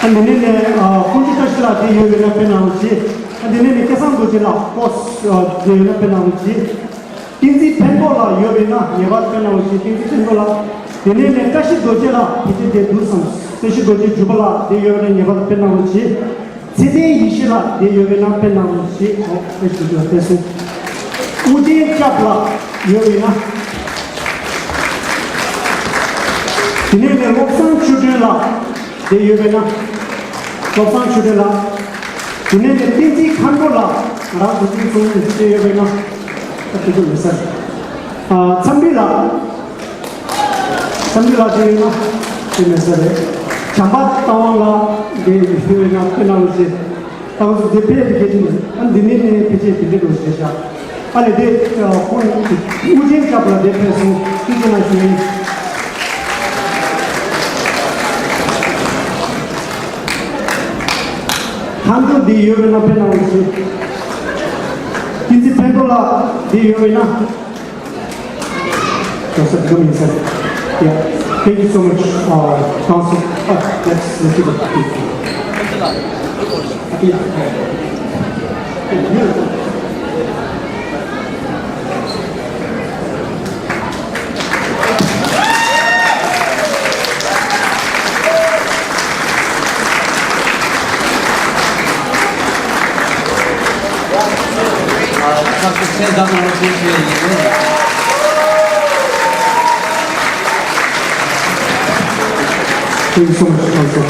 ཨ་འདི་ནས་ནས་ཨ་ཀོང་ཇོ་བཀྲ་ཤིས་ལགས་དེ་ཡོད་པས་ན་ཕེབས་གནང་རོགས་གྱིས། ཨ་འདི་ནས་ནས་སྐལ་བཟང་རྡོ་རྗེ་ལགས་ཀོ་སི་ཨ་དེ་ཡོད་ན་ཕེབས་གནང་རོགས་གྱིས། བསྟན་འཛིན་ཕན་ཐོགས་ལགས་ཡོད་པས་ན་ངེས་པར་དུ་ཕེབས་གནང་རོགས་གྱིས། བསྟན་འཛིན་ཕན་ཐོགས་ལགས། དེ་ནས་ནས་བཀྲ་ཤིས་རྡོ་རྗེ་ལགས་ཕལ་ཆེར་དེ་འདུག་བསམ། བཀྲ་ཤིས་རྡོ་རྗེ་འཇུ་པ་ལགས་དེ་ཡོད་པས་ན་ངེས་པར་དུ་ཕེབས་གནང་རོགས་གྱིས། ཚེ་བརྟན་ཡེ་ཤེས་ལགས་དེ་ཡོད་པས་ན་ཕེབས་གནང་རོགས་གྱིས། ཨོ་བཀྲ་ཤིས་རྡོ་རྗེ་ལགས་ཕེབས་སོང་། ཨུ་རྒྱན་སྐྱབས་ལགས་ཡོད་པས་ན། དེ་ནས་ནས་བློ་བཟང་ཆོས་སྒྲོན་ལགས་དེ་ཡོད་པས་ན། བློ་བཟང་ཆོས་སྒྲོན་ལགས། དེ་ནས་ནས་བསྟན་འཛིན་མཁན་པོ་ལགས་ང་རང་ཚོ་བསྟན་འཛིན་ཚོགས་མི་བཅས་ཡོད་པས་ན། ད་དེ་ཚོ་མེད་ས་རེད། ཨ་འཚམས་འདྲི་ལགས། འཚམས་འདྲི་ལགས་དེ་ཡོད་ན་དེ་མེད་ས་རེད། བྱམས་པ་བསྟན་དབང་ལགས་དེ་ཡོད་པས་ན་དཔེ་གནང་རོགས་བྱེད། ད་ང་ཚོ་དེ་ཕེབས་ཀྱི་གལ་ཆེ་ནས་ཨ་འདི་ནས་ནས་ཕལ་ཆེར་དེ་འདྲའི་འགྲོ་བྱེད་ཤག་ཨ་ལས་དེ་ཁོང་ཨུ་རྒྱན་སྐྱབས་ལགས་དེ་ཕེབས་སོང་། ཐུགས་རྗེ་གནང་ཞུ་ཡིན། ཧན་ཏོ་འདི་ཡོད་པས་ན་ཕེབས་གནང་རོགས་གྱིས། བསྟན་འཛིན་ཕན་ཐོགས་ལགས་འདི་ཡོད་པས་ན། Yes, sir. Come in, sir. Yeah. Thank you so much, uh, Council. Uh, let's, let's do that. Yeah. Thank you so much, Council.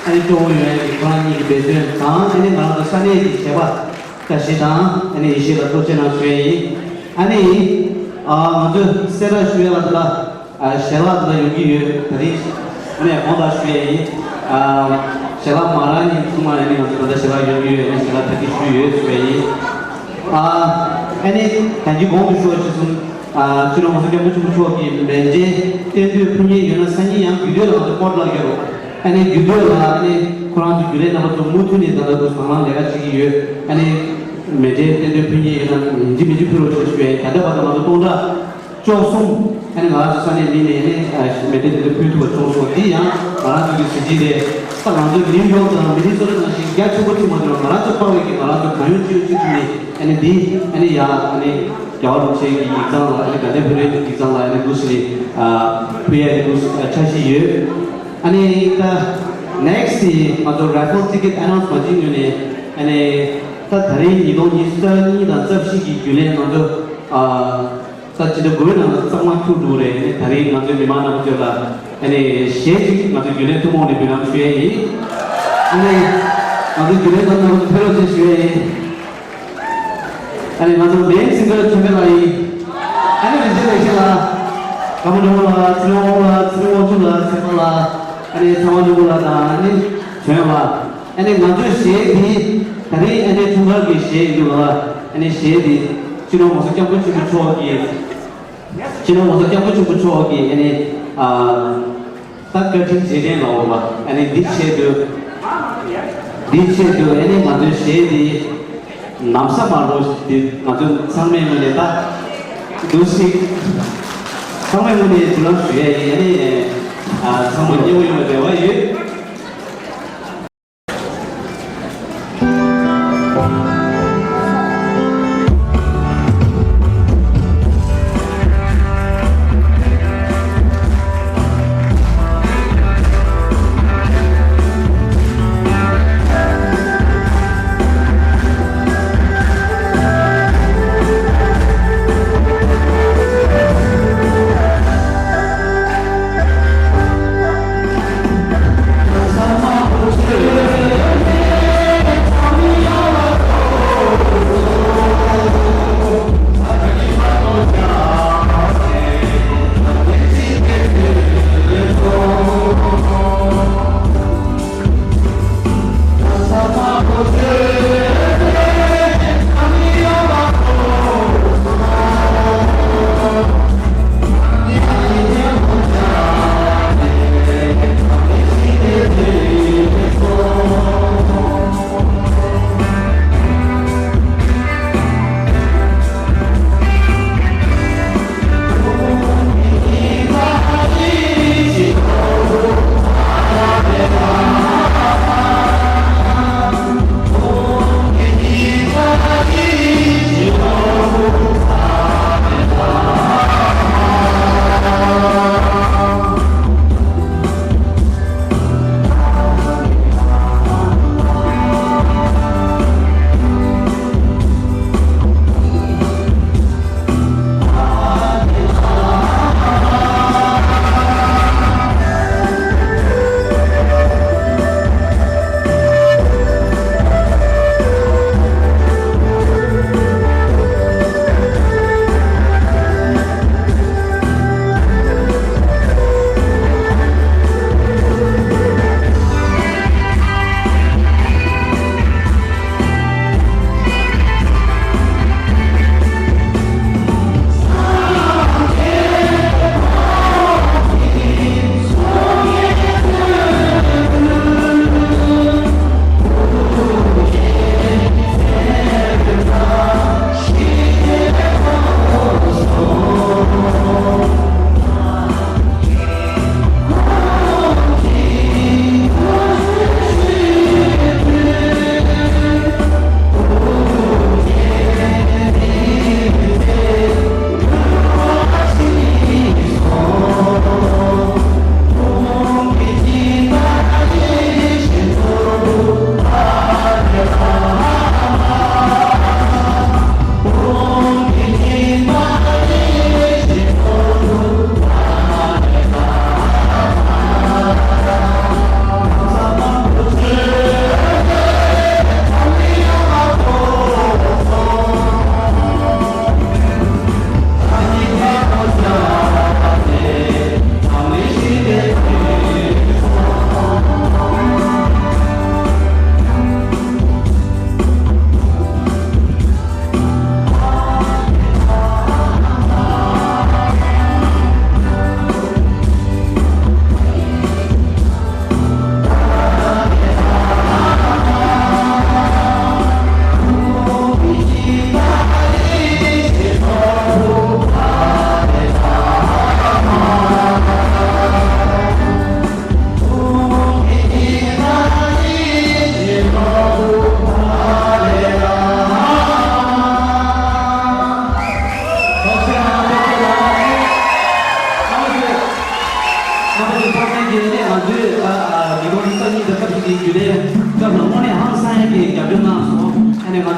ཨ་ནི་སྤྲོ་བོ་ཡོད་ཡ་གི་ཁོ་རང་གཉིས་ཀྱི་འབད་བརྩོན་དང་། ཨ་ནི་ང་རང་ཚོ་ས་གནས་ཀྱི་བྱས་པ་བཀྲ་ཤིས་དང་། ཨ་ནི་ཡེ་ཤེས་ལ་ཐུགས་རྗེ་གནང་ཞུ་ཡ་ཡིན། ཨ་ནི་ཨ་ང་ཚོས་གསལ་བསྒྲགས་ཞུ་ཡ་ལ་དེ་ལ། ཨ་ཞལ་ལག་དེ་ལ་ཡོང་གི་ཡོད། ད་རིང་ཨ་ནི་དགོངས་དག་ཞུ་ཡ་ཡིན། ཨ་ཞལ་ལག་མ་རག་མཁན་ཚང་མ་ཡ་ནི་ང་ཚོ་ད་ལྟ་ཞལ་ལག་ཡོང་གི་ཡོད། ཨ་ནི་ཞལ་ལག་ཕེབས་སྐྱེལ་ཞུས་ཡོད་ཞུ་ཡ་ཡིན། ཨ་ཨ་ནི་ད་གིན་གོང་དུ་ཞུ་བ་ཇི་བཞིན། ཨ་སྤྱི་ནོར་༸གོང་ས་༸སྐྱབས་མགོན་ཆེན་པོ་མཆོག་གི་མཎྜལ་སྟོན་དུས་ཕུལ་མཁན་ཡོད་ན་སང་ཉིན་ཡང་རྒྱུད་སྟོད་ལ་ང་ཚོ་སྤོ་ཊི་ལ་རྒྱག་རོགས། ཨ་ནི་རྒྱུད་སྟོད་ལ་ཨ་ནི་ཁོ་རང་ཚོ་རྒྱུན་ལས་རྣམ་པ་ཚོ་མུ་མཐུད་ནས་ད་ལྟ་དུ་དང་བླངས་ལས་ཀ་བྱེད་ཀྱི་ཡོད། ཨ་ནི་མཎྜལ་སྟོན་དུས་ཕུལ་མཁན་ཡོད་ན་ཡིན་གཅིག་མིན་གཅིག་ཕུལ་རོགས་བྱེད་ཞུ་ཡ་ཡིན། ད་ལྟ་བར་དུ་ང་ཚོ་སྟོང་ཕྲག་བཅུ་གསུམ། ཨ་ནི་ང་རང་ཚོ་ས་གནས་མི་ནས་ཨ་ནི་མཎྜལ་དེ་ཚོ་ཕུལ་ཐུབ་པ་བྱུང་སོང་། འདི་ཡང་ང་རང་ཚོ་གི་གཟི་བརྗིད་རེད། ད་ང་ཚོ་ནིའུ་ཡོག་དང་མི་ནི་སོ་ཊ་ནང་བཞིན་རྒྱ་ཆེན་པོ་གཅིག་མ་གཏོགས་ང་རང་ཚོ་པ་ཝེ་གི་ང་རང་ཚོ་གང་ཡོང་ཅི་ཡོང་གཅིག་བྱུང་ནས། ཨ་ནི་འདི་ཨ་ནི་ཡ་ཨ་ནི་རྒྱལ་བ་རིན་པོ་ཆེ་གི་ཡིག་ཚང་ལ། ཨ་ནི་དགའ་ལྡན་ཕུན་སུམ་ཚོགས་ཡིག་ཚང་ལ་ཨ་ནི་འདུག་སེ་ནི་ཨ་ཕུལ་ཡ་ཡིན་འདུག་ཨ་འཆར་གཞི་ཡོད། ཨ་ནི་ད་ནེག་སི་ཊི་ང་ཚོ་རེ་ཕེལ་ཊི་ཀེ་ཊི་ཨ་ནའུན་སི་མ་བྱེད་སྔོན་ནས། ཨ་ནི་ད་ད་རིང་ཉིས་སྟོང་ཉི་ཤུ་རྩ་གཉིས་དང་རྩ་བཞི་གི་རྒྱུན་ལས་ང་ཚོ་ཨ། ད་ཅི་འདྲ་དགོས་ནང་ལ་གཙང་མ་ཁྱུག་འགྲོ་རེད། ཨ་ནི་ད་རིང་ང་ཚོའི་མི་མང་རྣམ་པ་ཚོ་ལ་ཨ་ནི་གཞས་ཅིག་ང་ཚོའི་རྒྱུན་ལས་ཐུན་མོང་ནས་འབུལ་ལམ་ཞུ་ཡས་ཡིན། ཨ་ནི་ང་ཚོའི་རྒྱུན་ལས་ཚོ་རྣམ་པ་ཚོ་ཕེབས་རོགས་ཞེས་ཞུ་ཡས་ཡིན། ཨ་ནི་ང་ཚོ་མེན་སིང་གར་ཆོས་འཕེལ་ལགས་ཡིན། ཨ་ནི་རིན་ཆེན་ལེགས་བཤད་ལགས། ཀརྨ་སྒྲོལ་མ་ལགས། ཚེ་རིང་དབང་ལགས། ཚེ་རིང་དབང་ཕྱུག་ལགས། ཚེ་དཔག་ལགས། ཨ་ནི་ཚེ་དབང་སྒྲོལ་མ་ལགས་དང་། ཨ་ནི་བྱོན་ལགས། ཨ་ནི་ང་ཚོའི་གཞས་འདི་ད་རིང་ཨ་ནི་འཁྲུངས་སྐར་གྱི་གཞས་ཡིན་འདུག་ལ། ཨ་ནི་གཞས་འདི་སྤྱི་ནོར་༸གོང་ས་༸སྐྱབས་མགོན་ཆེན་པོ་མཆོག་གི་སྤྱི་ནོར་༸གོང་ས་༸སྐྱབས་མགོན་ཆེན་པོ་མཆོག་གི་ཨ་ནི་ཨ་ད་བཀའ་དྲིན་རྗེས་དྲན་ལ་འོ་བ། ཨ་ནི་འདི་ཆེད་དུ་འདི་ཆེད་དུ་ཨ་ནི་ང་ཚོའི་གཞས་འདི་ནམ་ས་མ་འགྲོ་འདི་ང་ཚོ་ཚང་མའི་ངོས་ནས་ད་འདུག་སེ་ཚང་མའི་ངོས་ནས་འབུལ་ལམ་ཞུ་ཡས་ཡིན། ཨ་ནི་ཨ་ཚང་མ་མཉེས་པོ་ཡོང་བའི་རེ་བ་ཡོད།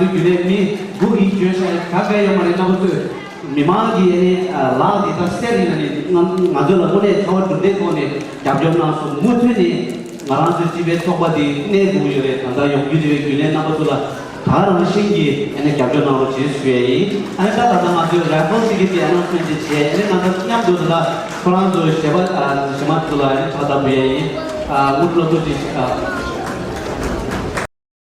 རྒྱུན་ལས་མི་དགུ་གིས་བརྗོད་བཞག་ག་ག་ཡོད་མ་རེད། རྣམ་པ་ཚོས་མི་མང་གི་ཨ་ནི་ལག་འདི་ད་གསེར་ཡིན་ན་ནི་ང་ང་ཚོ་ལ་དངོས་གནས་ཚོར་བ་གྲུབ་འབྲས་ཐོག་ནས་རྒྱབ་སྐྱོར་གནང་སོང་། མུ་མཐུད་ནས་ང་རང་ཚོའི་སྤྱི་པའི་ཚོགས་པ་འདི་གནས་དགོས་ཀྱི་ཡོད་རེད། ད་ལྟ་ཡོང་རྒྱུ་དེ་བས་རྒྱུན་ལས་རྣམ་པ་ཚོ་ལ་ད་ག་རང་བཞིན་གྱིས་ཨ་ནི་རྒྱབ་སྐྱོར་གནང་རོགས་བྱེད་ཞུ་ཡས་ཡིན། ཨ་ནི་ད་ད་ལྟ་ང་ཚོའི་རེ་ཧ་སལ་ཅིག་གི་དེ་ཨ་ནང་ཕན་ཅིག་བྱས། ཨ་ནི་ང་ཚོ་མཉམ་དུ་ད་ལྟ་ཁོ་རང་ཚོའི་གཞས་པ་ཨ་གཞས་མ་ཚོ་ལ་ཨ་ནི་ཕྱག་བརྡབ་འབུལ་ཡས་ཡིན། ཨ་དངུལ་སློབ་གསོ་ཅིག་ཨ།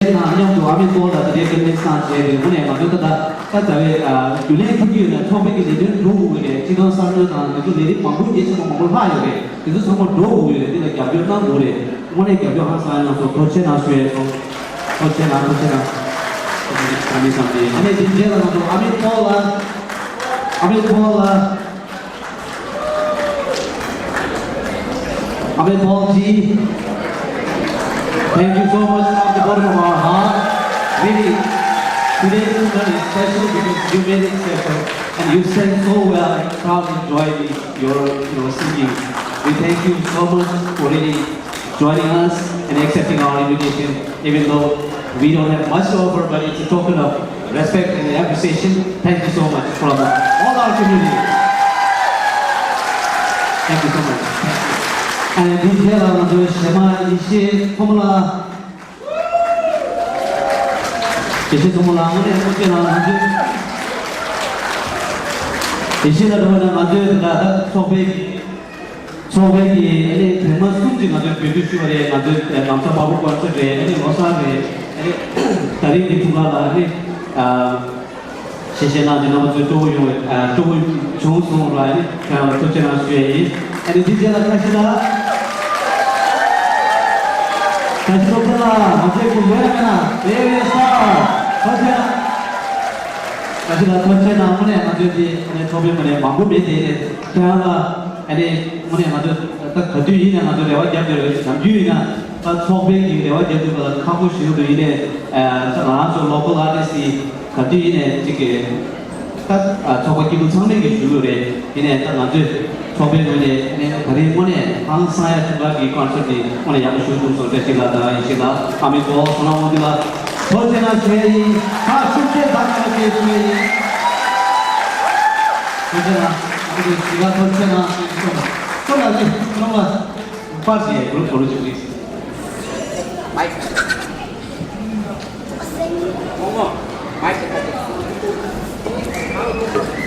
དང་མཉམ་དུ་ཨ་མེ་པོལ་ལ་དེ་འདྲའི་སྐུ་ལས་བསྐྱངས་བྱས་ཏེ། དངོས་གནས་ང་ཚོ་ད་ལྟ་ད་ལྟ་བའི་ཨ་རྒྱུན་ལས་ཐུག་གི་ཡོད་ན་ཚོགས་པའི་གི་ལས་དོན་འགྲོ་དགོས་ཀྱི་རེད། སྤྱི་བཏང་གསར་གཏོད་དང་དེ་ཚོ་ལས་རིགས་མང་པོ་རྒྱ་ཆེན་པོ་མང་པོ་ལྷག་ཡོད་རེད། དེ་ཚོ་ཚང་མ་འགྲོ་དགོས་ཀྱི་རེད། དེ་ལ་རྒྱབ་སྐྱོར་གནང་དགོས་རེད། དངོས་གནས་རྒྱབ་སྐྱོར་ཧང་སང་ཡང་སོ་ཐུགས་རྗེ་གནང་ཞུ་ཡས་སོང་། ཐུགས་རྗེ་གནང་། ཐུགས་རྗེ་གནང་། ཨ་མེ་སམ་དེ་ཨ་ནེ་དེ་རྗེས་ལ་ང་ཚོ་ཨ་མེ་པོལ་ལ་ཨ་མེ་པོལ་ལ། Amit Paul ji, thank you so much from the bottom of our heart. Really, today's event is special because you made it special and you sang so well and crowd enjoyed your, your singing. We thank you so much for really joining us and accepting our invitation, even though we don't have much to offer, but it's a token of respect and appreciation. Thank you so much from all our community. Thank you so much. And this year, I'm going to share my issue formula. ཡེ་ཤེས་ཚོགས་མ་ལ་དངོས་གནས་ཐུགས་རྗེ་གནང་། ང་ཚོས་ཡེ་ཤེས་ལ་འགྲོ་བ་ན་ང་ཚོས་ད་ལྟ་ཚོགས་པའི་ཚོགས་པའི་གི་ཨ་ནི་ཐེངས་མ་གསུམ་ཅིག་ང་ཚོས་འབོད་སྐུལ་ཞུས་པ་རེད། ང་ཚོས་ལམ་སང་དཔའ་བོ་ཀོན་སར་རེད། ཨ་ནི་ལོ་གསར་རེད། ཨ་ནི་ད་རིང་གི་ཐུགས་ཁག་ལ་ཨ་ནི་ཨ་ཞེ་ཞེ་གནང་སྟེ་རྣམ་པ་ཚོས་སྤྲོ་པོ་ཡོང་བའི་ཨ་སྤྲོ་པོ་བྱུང་སོང་ལ་ཨ་ནི་ཁྱེད་རང་ལ་ཐུགས་རྗེ་གནང་ཞུ་ཡས་ཡིན། ཨ་ནི་འདི་རྗེས་ལ་བཀྲ་ཤིས་ལགས། བཀྲ་ཤིས་སློབ་ཕྲུག་ལགས། ང་ཚོའི་གི་ཡོད་ན་མེད་ན་བེ་རི་སྟར་ཐུགས་རྗེ་གནང་། བཀྲ་ཤིས་ལགས་ཐུགས་རྗེ་གནང་། དངོས་གནས་ང་ཚོའི་འདི་ཨ་ནི་ཚོགས་པའི་ངོས་ནས་མང་པོ་མེད་དེ་ནས་ཁྱེད་རང་ལ་ཨ་ནི་དངོས་གནས་ང་ཚོ་ད་ག་དུས་ཡིན་ནའང་ང་ཚོ་རེ་བ་རྒྱབ་ཀྱི་རེད། ནམ་རྒྱུན་ཡིན་ན་ད་ཚོགས་པའི་གི་རེ་བ་རྒྱབ་ཀྱི་ཡོད་པ་ལ་ཁག་པོ་ཞིག་འདུག་ཡིན་ནའི་ད་ང་རང་ཚོ་ལོ་ཀལ་ཨར་ཊིསི་ཊི་ག་དུས་ཡིན་ནའི་གཅིག་གི་ད་ཚོགས་པ་སྐྱིད་སྡུག་ཚང་མས་ཀྱི་ཞུ་གི་རེད། ཡིན་ནའི་ད་ང་ཚོས་ཚོགས་པའི་ངོས་ནས་ཨ་ནི་ད་རིང་དངོས་གནས་ཧང་སང་ཡ་ཐུགས་ཁག་གི་ཀོན་སར་ཊི་འདི་དངོས་གནས་ཡག་པོ་ཞིག་བྱུང་སོང་། བཀྲ་ཤིས་ལགས་དང་ཡེ་ཤེས་ལགས། ཨ་མེ་པོལ་བསོད་ནམས་དབང་འདུས་ལགས་ཐུགས་རྗེ་གནང་ཞུ་ཡས་ཡིན། ཁ་ཤུགས་ཆེ་དང་ཐུགས་རྗེ་ཆེ་ཞུ་ཡས་ཡིན། ཐུགས་རྗེ་གནང་། ཨ་མེ་པོལ་ལགས་ཐུགས་རྗེ་གནང་ཞུ་ཡས་ཡིན། ཐུགས་རྗེ་གནང་། ཐུགས་རྗེ་གནང་། པར་ཞིག་ཡས་གུ་རུབ་གུ་རུབ་ཅིག་པི་ལི་ཛི། མའིཀ་མོ་མོ། མའིཀ་ཁ་ཁ།